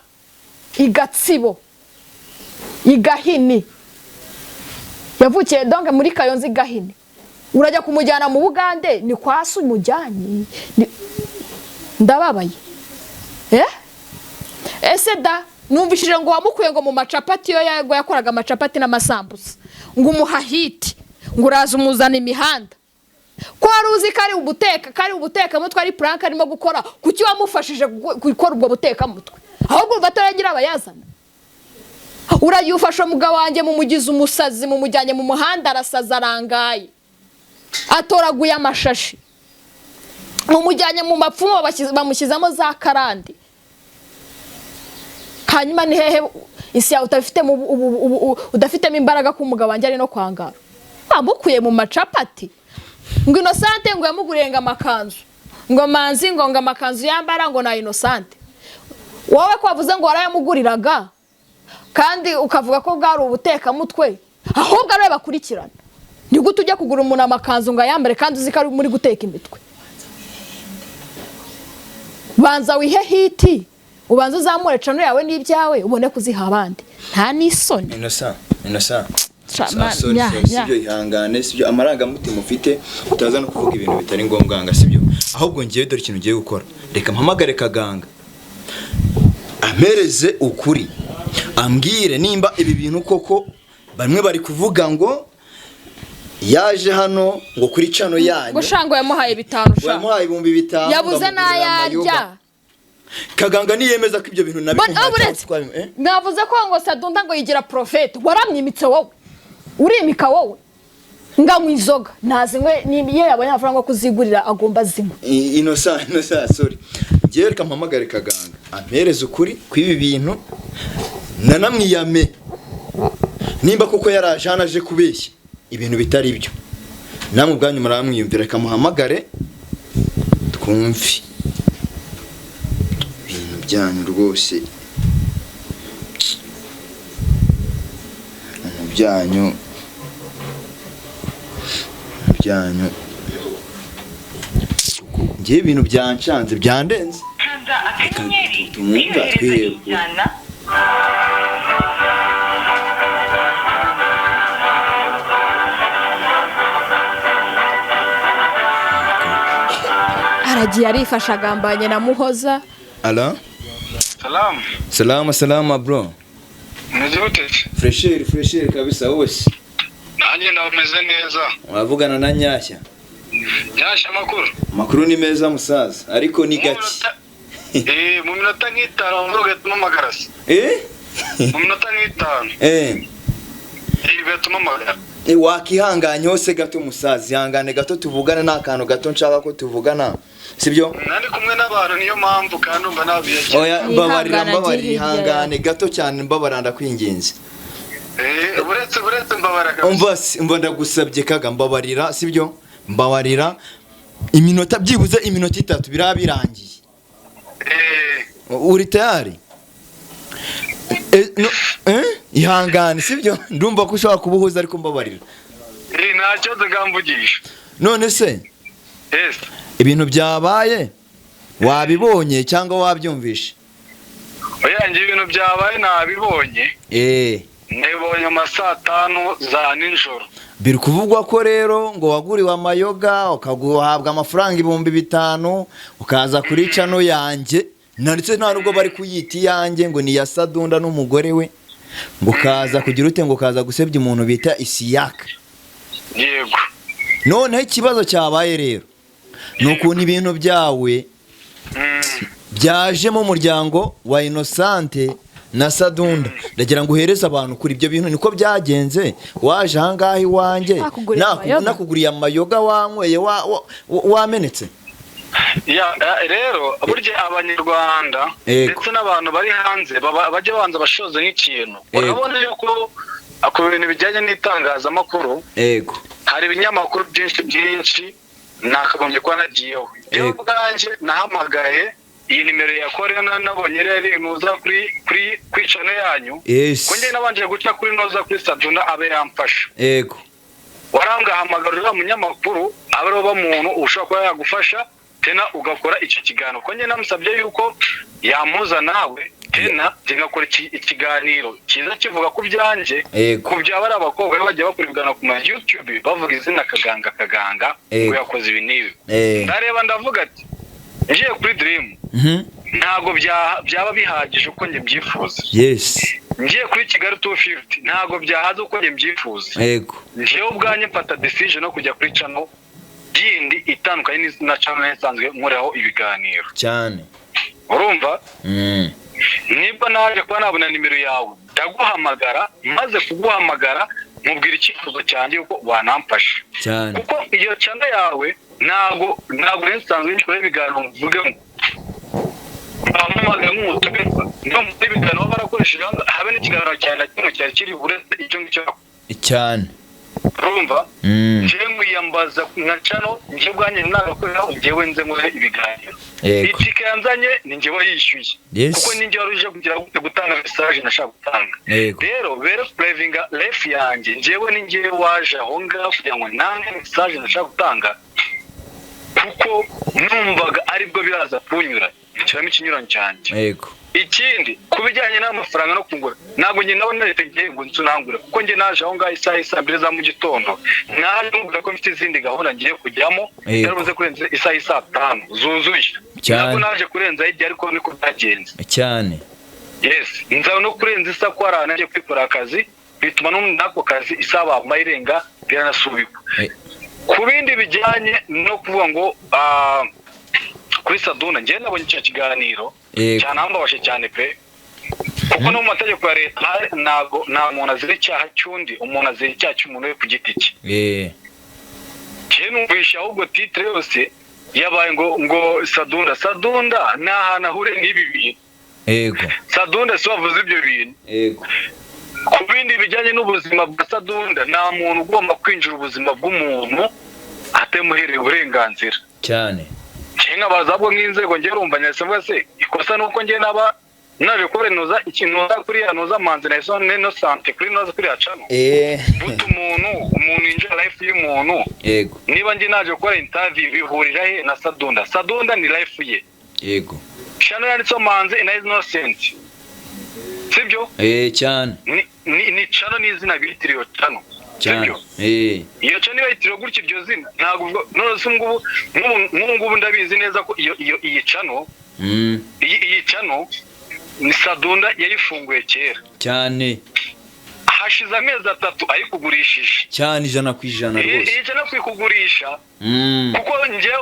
i Gatsibo, i Gahini yavukiye, donc muri Kayonza i Gahini. Urajya kumujyana mu Bugande, ni kwa se umujyanye? Ndababaye. Ese da numvishije ngo wamukuye ngo mu macapati, iyo ngo yakoraga amacapati n'amasambusa, ngo umuha hit, ngo uraza umuzana imihanda. Ko wari uzi ko ari ubuteka, ko ari ubutekamutwe, ari prank arimo gukora, kuki wamufashije gukora ubwo butekamutwe? Ahubwo urumva ataragira abayazana. Uragiye ufashe umugabo wanjye, mumugize umusazi, mumujyanye mu muhanda, arasaza, arangaye, atoraguye amashashi, mumujyanye mu mapfumu, bamushyizemo za karande. Hanyuma ni hehe isi yawe udafitemo udafitemo imbaraga ko umugabo wanjye ari no kwangara? Wamukuye mu macapati, ngo Inosante ngo yamuguriye ngo amakanzu, ngo Manzi ngo amakanzu yambara ngo na Inosante. Wowe ko wavuze ngo warayamuguriraga, kandi ukavuga ko bwari ubutekamutwe, ahubwo ariwe bakurikirana. Ni gute ujya kugura umuntu amakanzu ngo ayambare kandi uzi ko ari muri guteka imitwe? Banza wihe hit, ubanza uzamure channel yawe n'ibyawe, ubone kuziha abandi. Nta n'isoni. Innocent, Innocent. Cha, Sorry, nya, sorry, nya. sibyo, ihangane, sibyo, amarangamutima ufite utaza no kuvuga ibintu bitari ngombwa nga, sibyo. Ahubwo ngiye, dore ikintu ugiye gukora: reka mpamagare Kaganga ampereze ukuri, ambwire nimba ibi bintu koko bamwe bari kuvuga ngo yaje hano ngo kuri channel yanyu. Ngo shango yamuhaye 5 sha. Yamuhaye 5000, Yabuze ngo amugurira n'ayarya. amayoga. Kaganga niyemeza ko ibyo bintu Bon, nabimuhaye ah, buretse. cyangwa Mwavuze ko ngo Sadunda ngo yigira prophète. Waramwimitse wowe, urimika wowe nganywa inzoga ntazinywe, iyo yabonye amafaranga yo kuzigurira agomba zinywa. Innocent, Innocent, sorry. Ngewe reka mpamagare Kaganga ampereze ukuri kw'ibi bintu, nanamwiyame nimba koko yaraje hano aje kubeshya ibintu bitari byo. Namwe ubwanyu muramwiyumvira. Reka muhamagare twumve ibintu byanyu rwose, ibintu byanyu. Ngewe ibintu byanshanze, byandenze. Kanda akanyenyeri Tumwumva kwiyohereza twihebwe. injyana. Aragiye arifasha, agambanye na Muhoza. Ala. Salamu. Salama, salama bro. Meze gute? Fresheri, fresheri kabisa. Wowe se? Nanjye ndameze neza. Wavugana na Nyashya. Nyashya, amakuru? Amakuru ni meza musaza, ariko ni gake. Mu minota nk'itanu wumva ugatuma amagara se. Eh. Mu minota nk'itanu. Eh. Ugatuma amagara. Wakihanganye hose gato musaza, ihangane gato tuvugane, ni akantu gato nshaka ko tuvugana, sibyo? Nandi kumwe n'abantu, niyo mpamvu, kandi umva nabiye. Oya, mbabarira. Yihangana, Mbabarira. agiye hirya. Ihangane gato cyane, mbabarira, ndakwinginze. Uretse mbabara kabisa. Umva umva, ndagusabye kaga, mbabarira, sibyo? Mbabarira iminota, byibuze iminota 3 biraba birangiye. Uri tayari? No, eh? Ihangane, sibyo? Ndumva ko ushobora kuba uhuze, ariko mbabarira. Nta kibazo, gamvugisha. None se Yes. ibintu byabaye wabibonye cyangwa wabyumvishe? Oya, njye ibintu byabaye nabibonye. Nabibonye mu ma saa 5 za nijoro. Biri kuvugwa ko rero ngo waguriwe amayoga, ukaguhabwa amafaranga 5000, ukaza kuri channel yanjye, ndetse nta nubwo bari kuyita iyanjye, ngo ni iya Sadunda n'umugore we, ngo ukaza kugira ute, ngo ukaza gusebya umuntu bita Isiyaka. Yego. Noneho ikibazo cyabaye rero ni ukuntu ibintu byawe byajemo umuryango wa Inosante na Sadunda. Ndagira ngo uhereze abantu kuri ibyo bintu niko byagenze. Waje ahangaha iwanjye, Nakuguriye amayoga. nakuguriye amayoga, wanyweye, wamenetse. Ya, rero burya Abanyarwanda ndetse n'abantu bari hanze bajya banza bashoze nk'ikintu. Urabona yuko ku bintu bijyanye n'itangazamakuru hari ibinyamakuru byinshi byinshi nakagombye kuba nagiyeho. Njyewe ubwanjye nahamagaye iyi nimero ya Korena, nabonye rero nuza kuri channel yanyu, ko njye nabanje guca kuri noza kuri Saduna abe yamfasha. Warangahamagara uriya munyamakuru, abe ariwe muntu ushobora kuba yagufasha, tena ugakora icyo kiganiro, ko njye namusabye yuko yamuza nawe, tena njye ngakora ikiganiro cyiza kivuga ku byanjye, ku byaba ari abakobwa bari bagiye bakora ibiganiro ku ma YouTube bavuga izina Kaganga, Kaganga ngo yakoze ibi n'ibi. Ndareba ndavuga ati ngiye kuri Dream ntabwo byaba bihagije uko njye mbyifuza. Ngiye kuri Kigali 250 ntabwo byahaza uko njye mbyifuza. Njyewe ubwanjye mfata decision yo kujya kuri channel yindi itandukanye na channel nsanzwe nkoreraho ibiganiro. Cyane. Urumva, niba naje kuba nabona nimero yawe, ndaguhamagara, maze kuguhamagara mubwira icyifuzo cyanjye yuko wanamfasha, kuko iyo channel yawe ntabwo rero nsanzwe nkoraho ibiganiro mvuge ngo bampamagaye nk'umutumirwa no muri ibiganiro baba barakoresheje, habe n'ikiganiro cyanjye na kimwe cyari kiri uretse icyo ngicyo. Cyane. Urumva, njyewe nkwiyambaza nka channel, njyewe ubwanjye nagakoreraho, njyewe nze nkore ibiganiro. Itike yanzanye ni njyewe wayishyuye, kuko ni njyewe wari uje kugira gute, gutanga message nashaka gutanga. Rero bere kurevinga life yanjye, njyewe ni njyewe waje aho ngaho kugira ngo nange message nashaka gutanga, kuko numvaga aribwo biraza kunyura nshyiramo ikinyuranyo cyanjye. Ikindi, ku bijyanye n'amafaranga no kugura, ntabwo njye nabona leta ngiye ngo nsunangure, kuko njye naje aho ngaho isaha y'i 2:00 za mu gitondo, naje mubwira ko mfite izindi gahunda ngiye kujyamo, nari kurenza isaha y'i saa 5 zuzuye. Ntabwo naje kurenza igihe, ariko niko byagenze. Yes, nza no kurenza isaha ko hari ahantu nagiye kwikora akazi, bituma no n'ako kazi isaha bambaye irenga biranasubikwa. Ku bindi bijyanye no kuvuga ngo kuri Saduna, njyewe nabonye icyo kiganiro cyanambabaje cyane pe, kuko no mu mategeko ya leta ntabwo nta muntu azira icyaha cy'undi, umuntu azira icyaha cy'umuntu we ku giti cye. Njyewe numvishe ahubwo titre yose yabaye ngo Sadunda, Sadunda nta hantu ahuriye n'ibi bintu. Sadunda si wavuze ibyo bintu. Ku bindi bijyanye n'ubuzima bwa Sadunda, nta muntu ugomba kwinjira ubuzima bw'umuntu atamuhereye uburenganzira. Njye nkabaza ahubwo nk'inzego, njye urumva nyahise mvuga se ikosa ni uko njye naba naje kubera ikintu noza kuriya noza Manzi na Isone Innocent kuri noza kuriya channel. Buta umuntu yinjira life y'umuntu. Niba njye naje gukora interview, bihurira he na Sadunda? Sadunda ni life ye. Channel yanditseho Manzi na Innocent, sibyo? Cyane. Ni channel n'izina bitiriwe channel. Cyane. Sibyo? Iyo channel bayitiriwe gutya iryo zina, ntabwo none se ngubu nk'ubu ngubu ndabizi neza ko iyo iyo iyi channel, iyi channel ni Sadunda yayifunguye kera. Hashize amezi 3 ayikugurishije. Cyane, 100% rwose. Iyi channel kuyikugurisha, kuko njye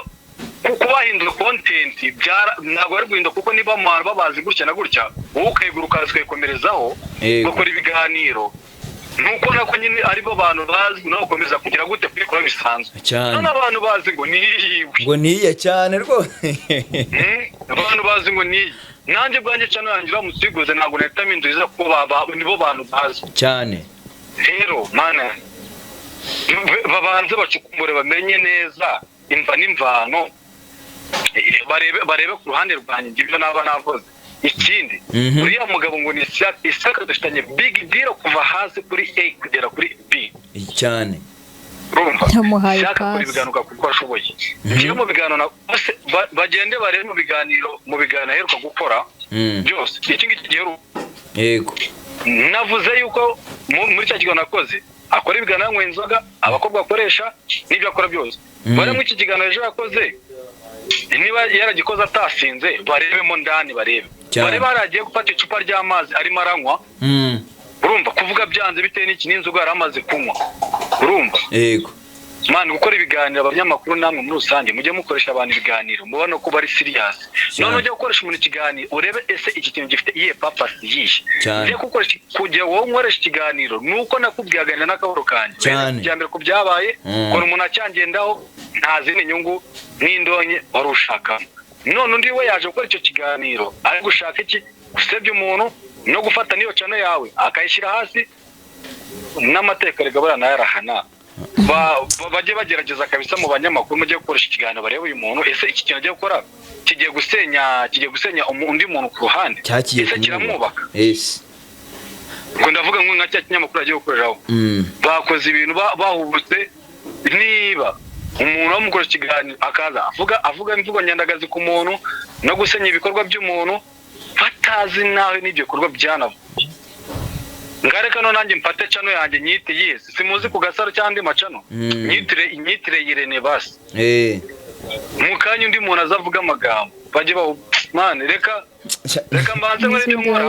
kuko bahindura content ntabwo bari guhinduka, kuko niba abantu babazi gutya na gutya, wowe ukayigura ukaza ukayikomerezaho, ugakora ibiganiro. Nuko nako nyine aribo bantu bazi no gukomeza kugira gute kubikora bisanzwe. Cyane. None abantu bazi ngo niyiwe. Ngo niye cyane rwose. Abantu bazi ngo niyi. Nanjye bwanjye cyane yanjye uramusiguze ntabwo nahita mpinduriza kuko nibo bantu bazi. Cyane. Rero mana babanze bacukumbure bamenye neza imva n'imvano, barebe ku ruhande rwanjye ibyo naba navuze. Ikindi uriya mugabo ngo ni Isaka dufitanye big deal kuva hasi kuri A kugera kuri B. Cyane. Urumva? Yamuhaye Isaka akora pasi. ibiganiro kuko ashoboye. Njyewe mu biganiro bagende barebe mu biganiro aheruka gukora byose. Iki ngiki giheruka. Yego. Navuze yuko muri cya kiganiro nakoze akora ibiganiro anywa inzoga, abakobwa akoresha n'ibyo akora byose. Bare muri iki kiganiro ejo yakoze, niba yaragikoze atasinze, barebemo ndani barebe. Barebe haragiye gufata icupa ry'amazi arimo aranywa. Urumva kuvuga byanze bitewe n'iki n'inzoga yari amaze kunywa. Urumva? Yego. Man, gukora ibiganiro abanyamakuru namwe muri rusange mujye mukoresha abantu ibiganiro mubona ko bari serious. None ujye gukoresha umuntu ikiganiro urebe ese iki kintu gifite iyihe purpose yihe. Ngiye gukoresha kugira wowe nkoresha ikiganiro nuko nakubwiye aganira n'akaburo kanjye. Bya mbere ku byabaye ukuntu umuntu acyangendaho nta zindi nyungu n'indonke wari ushaka. None undi we yaje gukora icyo kiganiro ari gushaka iki? Gusebya umuntu no gufata n'iyo channel yawe akayishyira hasi n'amateka rigabana nayo arahana. Bajye bagerageza kabisa mu banyamakuru mujye gukoresha ikiganiro barebe uyu muntu ese iki kintu agiye gukora kigiye gusenya undi muntu ku ruhande, ese kiramwubaka? Yes. Ngo ndavuga ngo nka cya kinyamakuru agiye gukoreraho bakoze ibintu bahubutse. Niba umuntu bamukoresha ikiganiro akaza avuga imvugo nyandagazi ku muntu no gusenya ibikorwa by'umuntu batazi nawe n'ibyo bikorwa byanavuye. Ngareka no nanjye mfate channel yanjye nyite yes simuzi ku gasaro cyangwa macano nyitire Irene basi. Mukanya undi muntu azavuga amagambo bajye ba man reka mbanze muri ibyo nkora.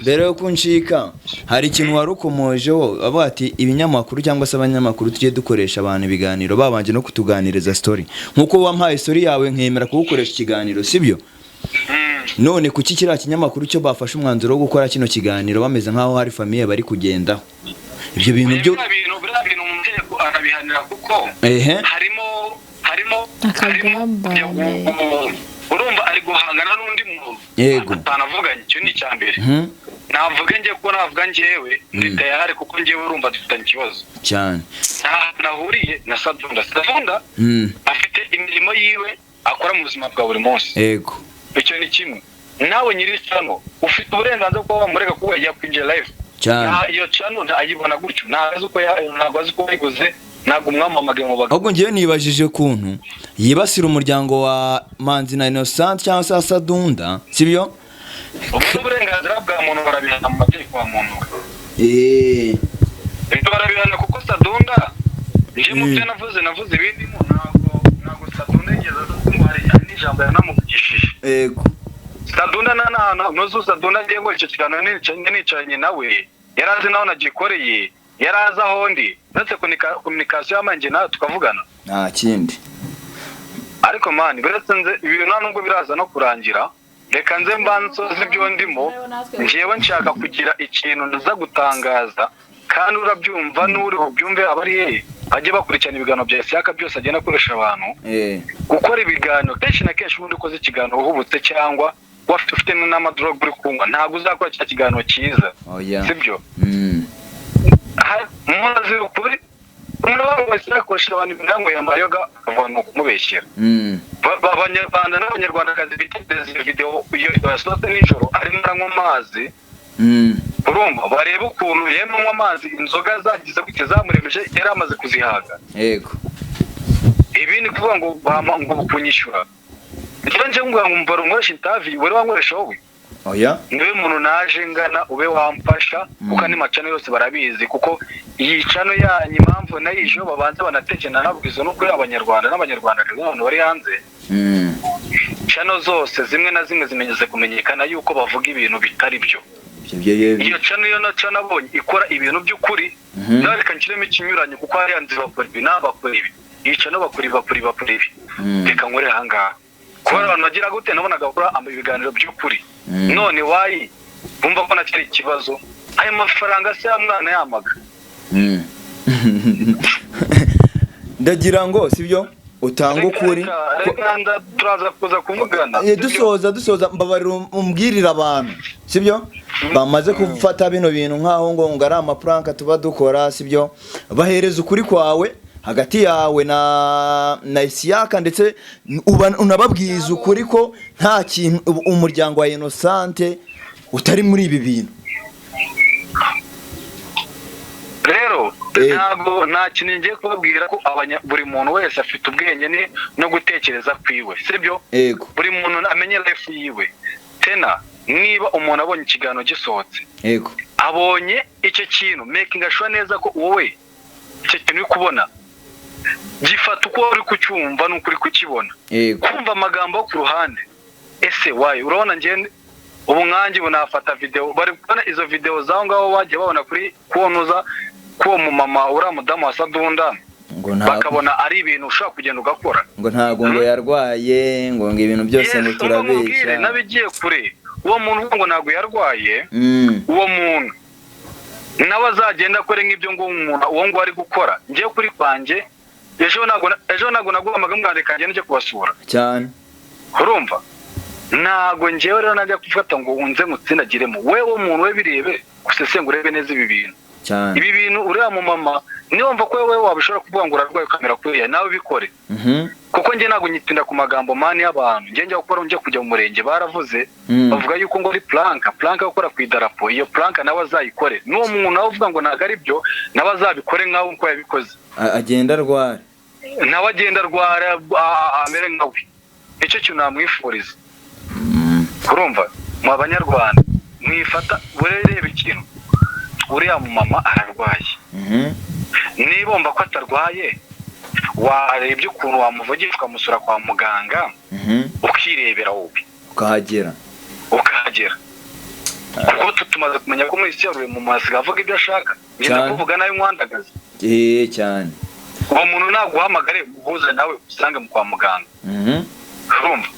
Mbere yo kuncika hari ikintu warukomojeho avuga ati ibinyamakuru cyangwa se abanyamakuru tujye dukoresha abantu ibiganiro babanje no kutuganiriza story nkuko wampaye story yawe nkemera kugukoresha ikiganiro, sibyo? None kuki kiriya kinyamakuru cyo bafashe umwanzuro wo gukora kino kiganiro bameze nkaho hari famille bari kugendaho? Ibyo bintu byo bintu mu mategeko arabihanira kuko harimo akagambane. Urumva ari guhangana n'undi muntu. Yego. Atanavuganye, icyo ni icya mbere. Navuga ngiye kuko navuga njyewe ndi tayari kuko njyewe urumva dufitanye ikibazo. Cyane. Nahuriye na Sadunda. Sadunda afite imirimo yiwe akora mu buzima bwa buri munsi. Yego. Icyo ni kimwe. Nawe nyiri channel ufite uburenganzira bwo wamureka kuba yakwinjira live. Cyane. Iyo channel ntayibona gutyo. Ntabwo azi uko yayiguze. Ntabwo umwamamagaye mu bagabo. Ahubwo ngiye nibajije ukuntu yibasira umuryango wa Manzi na Innocent cyangwa se Sadunda, sibyo? Uburenganzira bwa muntu barabihana mu mategeko ya muntu. Ibyo barabihana kuko Sadunda nje mu byo navuze ibindi ntabwo Sadunda yigeze aza hari n'ijambo yanamuvugishije. Yego. Sadunda nana nuzu Sadunda ngiye ngo icyo kiganiro nicaranye nawe yarazi naho nagikoreye yaraza aho ndi ndetse communication y'amanje nawe tukavugana nta kindi. Ariko man biretse nze ibintu nta nubwo biraza no kurangira reka nze mbansoze ibyo ndimo njewe nshaka kugira ikintu ndaza gutangaza kandi urabyumva n'uri ubyumve abari he ajye bakurikirana ibiganiro bya Isaka byose agenda akoresha abantu gukora ibiganiro kenshi na kenshi ubundi ukoze ikiganiro uhubutse cyangwa ufite n'amadrogue uri kunywa ntabwo uzakora cya kiganiro cyiza. Sibyo? Muzi ukuri umuntu wese akoresha abantu ibigango yamayoga akavana kumubeshyera. Abanyarwanda n'abanyarwandakazi bitegereza video iyo yasohotse nijoro arimo aranywa amazi. Urumva bareba ukuntu yemanywa amazi inzoga zagize gute zamuremeje yari amaze kuzihaga. Yego. Ibi ni kuvuga ngo ngo kunyishyura. Nje ngo ngumva runkoresha interview wari wankoresha wowe. Oya. Niwe muntu naje ngana ube wamfasha kuko ni macano yose barabizi kuko iyi cano yanyu impamvu nayisho babanza banatekena nabwizo no kuri abanyarwanda n'abanyarwandakazi n'abantu bari hanze. Cano zose zimwe na zimwe zimenyeze kumenyekana yuko bavuga ibintu bitari byo. Iyo cano yo naco nabonye ikora ibintu by'ukuri nareka nshyiremo ikinyuranyo kuko hari yanze bakora ibi n'abakora ibi. Iyi cano bakora ibi. Reka nkore ahangaha. Kubera abantu bagira gute nabonaga bakora ibiganiro by'ukuri. None wayi Bumva ko nacyo ari ikibazo. Ayo mafaranga se ya mwana yamaga? Ndagira ngo sibyo utanga ukuri. Reka turaza kuza kuvugana. Dusoza mbabarira umbwirire abantu sibyo bamaze gufata bino bintu nkaho ngo ari amapranka tuba dukora, sibyo? Bahereza ukuri kwawe hagati yawe na Isiyaka, ndetse unababwiza ukuri ko nta kintu umuryango wa Innocente utari muri ibi bintu. Rero ntabwo nta kintu ngiye kubabwira ko buri muntu wese afite ubwenge no gutekereza kwiwe, sibyo? Yego. Buri muntu amenye life yiwe. Tena niba umuntu abonye ikiganiro gisohotse, yego, abonye icyo kintu, making sure neza ko wowe icyo kintu uri kubona gifata uko uri kucyumva n'uko uri kukibona. Yego. Kumva amagambo yo ku ruhande, ese wayo urabona njye ubu nkanjye ubu nafata video, bari kubona izo video zaho ngaho bagiye babona kuri kuwonuza k'uwo mumama uriya mudamu wa Sadunda, ngo nta bakabona ari ibintu ushobora kugenda ugakora. Ngo ntago ngo yarwaye, ngo ibintu byose ngo Yes, umva nkubwire, turabeshya. N'abigiye kure, uwo muntu uvuga ngo ntabwo yarwaye, uwo muntu nawe azagenda akore nk'ibyo ngo umuntu uwo nguwo ari gukora. Njyewe kuri kwanjye ejo ntabwo naguhamagaye mwandika ngende njye kubasura. Cyane. Urumva ntabwo njyewe rero najya gufata ngo unze mutsindagiremo wewe umuntu we, birebe usesengure urebe neza ibi bintu. Cyane. Ibi bintu uriya mumama niba wumva ko wowe wabishobora kuvuga ngo urarwaye ukamera kuriya, nawe bikore. Kuko njye ntabwo nyitinda ku magambo mani y'abantu. Njye njya gukora, njya kujya mu murenge baravuze, bavuga yuko ngo ari prank yo gukora ku idarapo. Iyo prank nawe azayikore, n'uwo muntu nawe uvuga ngo ntabwo ari byo, nawe azabikore nkawe uko yabikoze. Agenda arwara. Nawe agenda arwara, amere nkawe. Nicyo kintu namwifuriza. Urumva mu banyarwanda mwifata burereba ikintu, uriya mumama ararwaye. Niba wumva ko atarwaye, warebye ukuntu wamuvugisha ukamusura kwa muganga, ukirebera wowe. Ukahagera. Ukahagera, kuko tumaze kumenya ko muri isi ya rurema umuntu asigaye avuga ibyo ashaka. Ngenda Cyane. kuvuga nawe nkwandagaza. Cyane. Uwo muntu naguhamagare uhuze nawe usange kwa muganga. Urumva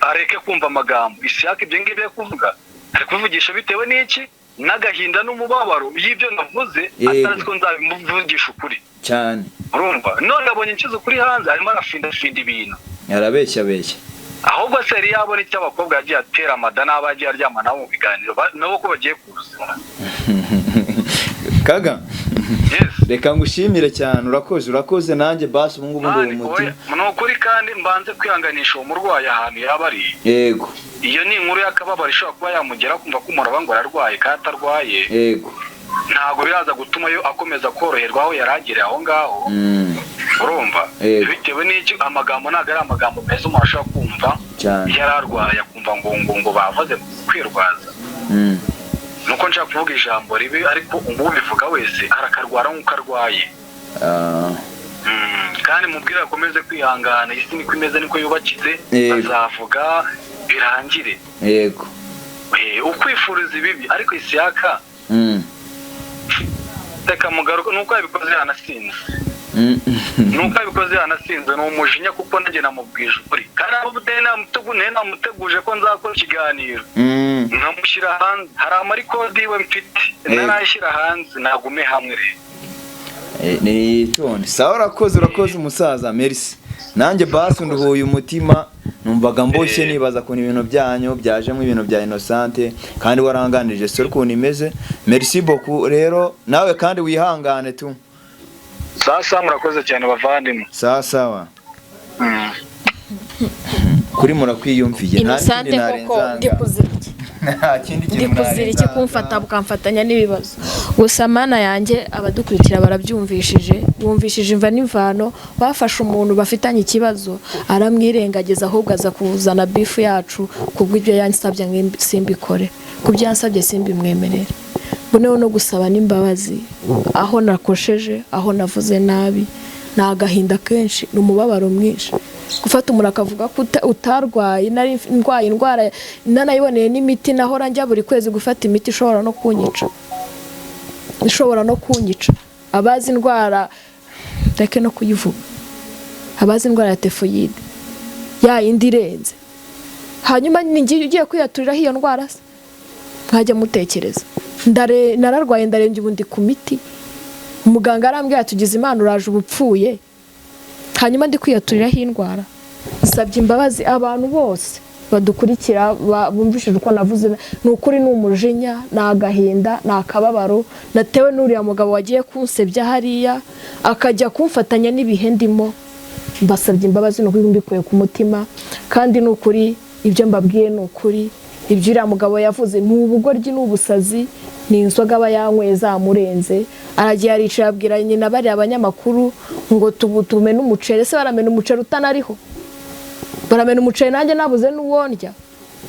areke kumva amagambo Isiyaka, ibyo ngibyo ari kuvuga, ari kuvugisha bitewe n'iki? N'agahinda n'umubabaro y'ibyo navuze. Yego. Atazi ko nzabimuvugisha ukuri. Cyane. Urumva none abonye nshyize ukuri hanze, arimo arafindafinda ibintu. Arabeshya beshya. Ahubwo se yari yabona icyo abakobwa yagiye atera amada n'abo yagiye aryama nabo mu biganiro, nabo ko bagiye kuza. Kaga. Yes. Reka ngushimire cyane, urakoze nanjye basi ubu ngubu ndi Mani, umutima. oya, ni ukuri kandi mbanze kwihanganisha uwo murwayi ahantu yaba ari. Yego. Iyo ni inkuru y'akababaro ishobora kuba yamugera, kumva ko umuntu aba ngo ararwaye kandi atarwaye. Yego. Ntabwo biraza gutuma yo akomeza koroherwa aho yari agereye aho ngaho. Urumva Yego. bitewe n'icyo amagambo ntabwo ari amagambo meza umuntu ashobora kumva. Cyane. Yari arwaye akumva ngo bavuze kwirwaza. Nuko nshaka kuvuga ijambo ribi, ariko umubivuga wese arakarwara nk'uko arwaye. Kandi mubwire akomeze kwihangana, isi niko imeze, niko yubakitse. Yego. Bazavuga birangire. Yego. Ukwifuriza ibibi ariko Isiyaka, reka mugaruke nuko yabikoze yanasinze. Nuko yabikoze yanasinze, ni umujinya, kuko nanjye namubwije ukuri kandi abo buteye namuteguje ko nzakora ikiganiro, nkamushyira hanze. Hari amarikodi iwe mfite ntarayishyira hanze, nagume hamwe rero. Ni tonde. Sawa, urakoze umusaza, merci. Nanjye basi nduhuye umutima, numvaga mboshye nibaza ukuntu ibintu byanyu byajemo ibintu bya Innocente, kandi waranganirije sore ukuntu imeze. Merci beaucoup rero nawe, kandi wihangane tu. Sasa murakoze cyane bavandimwe. Sawa sawa. Kuri murakwiyumviye nta Innocente kindi koko narenzanga. ndi kuzira iki? Nta kindi Ndi kintu kuzira iki narenzanga. kumfata bukamfatanya n'ibibazo gusa? Mana yanjye, abadukurikira barabyumvishije, bumvishije imva n'imvano. Bafashe umuntu bafitanye ikibazo aramwirengagiza, ahubwo aza kuzana bifu yacu kubw'ibyo yansabye ngo simbikore, ku byo yansabye simbimwemerere. Mboneho no gusaba n'imbabazi aho nakosheje, aho navuze nabi. Ni agahinda kenshi, ni umubabaro mwinshi gufata umuntu akavuga ko utarwaye. Nari ndwaye indwara nanayiboneye n'imiti, nahora njya buri kwezi gufata imiti ishobora no kunyica, ishobora no kunyica. Abazi indwara, ndeke no kuyivuga, abazi indwara ya tefoyide ya yindi irenze, hanyuma ni njye ugiye kwiyaturiraho iyo ndwara se? Mwajya mutekereza. Nararwaye, ndarembye, ubu ndi ku miti. Umuganga arambwira ati: "Ugize Imana uraje uba upfuye." Hanyuma ndi kwiyaturiraho indwara. Nsabye imbabazi abantu bose badukurikira, bumvishije uko navuze. Ni ukuri, ni umujinya, ni agahinda, ni akababaro natewe n'uriya mugabo wagiye kunsebya hariya, akajya kumfatanya n'ibihe ndimo. Mbasabye imbabazi, ni ukuri, mbikuye ku mutima. Kandi ni ukuri, ibyo mbabwiye ni ukuri. Ibyo uriya mugabo yavuze ni ubugoryi, ni ubusazi, ni inzoga aba yanyweye zamurenze. Aragiye aricara, abwira nyina bariya abanyamakuru ngo tumene umuceri. Ese baramena umuceri utanariho? Baramena umuceri nanjye nabuze n'uwo ndya?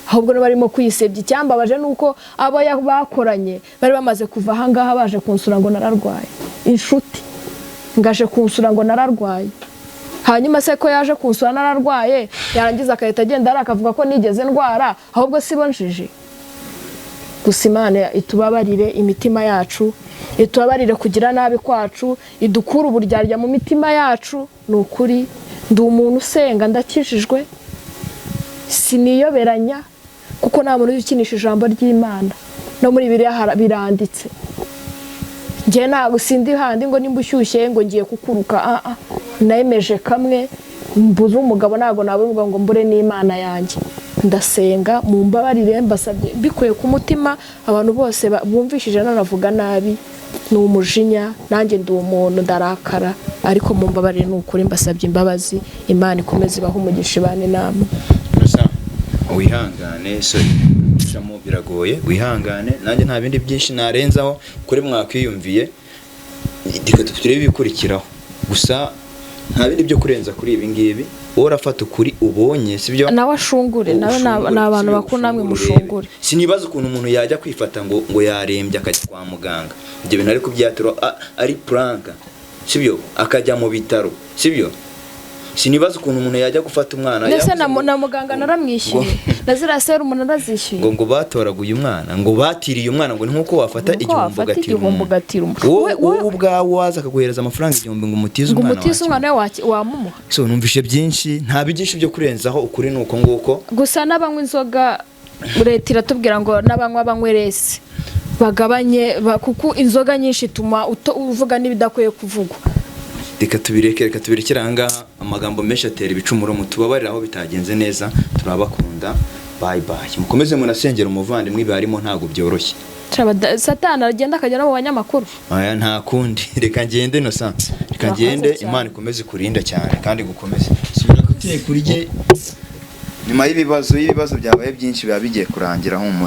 Ahubwo barimo kwisebya. Icyambabaje ni uko abo bakoranye bari bamaze kuva ahangaha baje kunsura ngo nararwaye. Inshuti ngaje kunsura ngo nararwaye. Hanyuma se ko yaje kunsura nararwaye, yarangiza agahita agenda ari akavuga ko nigeze ndwara? Ahubwo si bo njiji gusa. Imana itubabarire imitima yacu, itubabarire kugira nabi kwacu, idukure uburyarya mu mitima yacu. Ni ukuri, ndi umuntu usenga, ndakijijwe, siniyoberanya, kuko nta muntu ukinisha ijambo ry'Imana. No muri Bibiliya biranditse. Njye ntabwo sindi handi ngo nimba ushyushye ngo ngiye kukuruka. Ah, nemeje kamwe mbuze umugabo, ntabwo nabura ngo mbure n'Imana yanjye. Ndasenga, mu mbabarire, mbasabye mbikuye ku mutima. Abantu bose bumvishije nanavuga nabi, ni umujinya, nanjye ndi umuntu, ndarakara. Ariko mu mbabarire, ni ukuri, mbasabye imbabazi. Imana ikomeze ibahe umugisha, ibane inama. Gusa wihangane, sorry, gucamo biragoye, wihangane. Nanjye nta bindi byinshi narenzaho kuri mwakwiyumviye. Reka turebe ibikurikiraho gusa, nta bindi byo kurenza kuri ibi ngibi. Wowe urafata ukuri ubonye, sibyo? Nawe ashungure, nawe ni abantu bakuru, namwe mushungure. Sinibaza ukuntu umuntu yajya kwifata ngo yarembye akajya kwa muganga, ibyo bintu ari kubyatura ari prank, sibyo? Akajya mu bitaro, sibyo? Sinibaza ukuntu umuntu yajya gufata umwana Ndetse yavuze na muganga naramwishyuye, na ziriya serumu narazishyuye. Ngo batoraguye umwana, ngo batiriye umwana, ngo ni nkuko wafata Nuko igihombo wafata ugatira igihombo umuntu. ugatira umuntu. Wowe ubwawe waza akaguhereza amafaranga 1000 ngo umutize Ngo umwana, umutize umwana we, wamumuha? So numvishe byinshi, nta byinshi byo kurenzaho, ukuri ni uko nguko. Gusa n'abanywa inzoga, leta iratubwira ngo n'abanywa banywe less, bagabanye, kuko inzoga nyinshi ituma uvuga n'ibidakwiye kuvugwa. Reka tubireke, reka tubirekere aha ngaha. Amagambo menshi atera ibicumuro. Mutubabarire aho bitagenze neza. Turabakunda, bye bye. Mukomeze munasengera umuvandimwe, barimo ntabwo byoroshye. Satani aragenda akajya no mu banyamakuru. Aya nta kundi, reka ngende Innocent, reka Urakoze ngende. cyane. Imana ikomeze kurinda cyane kandi gukomeze. Subira guteka urye. Nyuma y'ibibazo, y'ibibazo byabaye byinshi, biba bigiye kurangira, humura.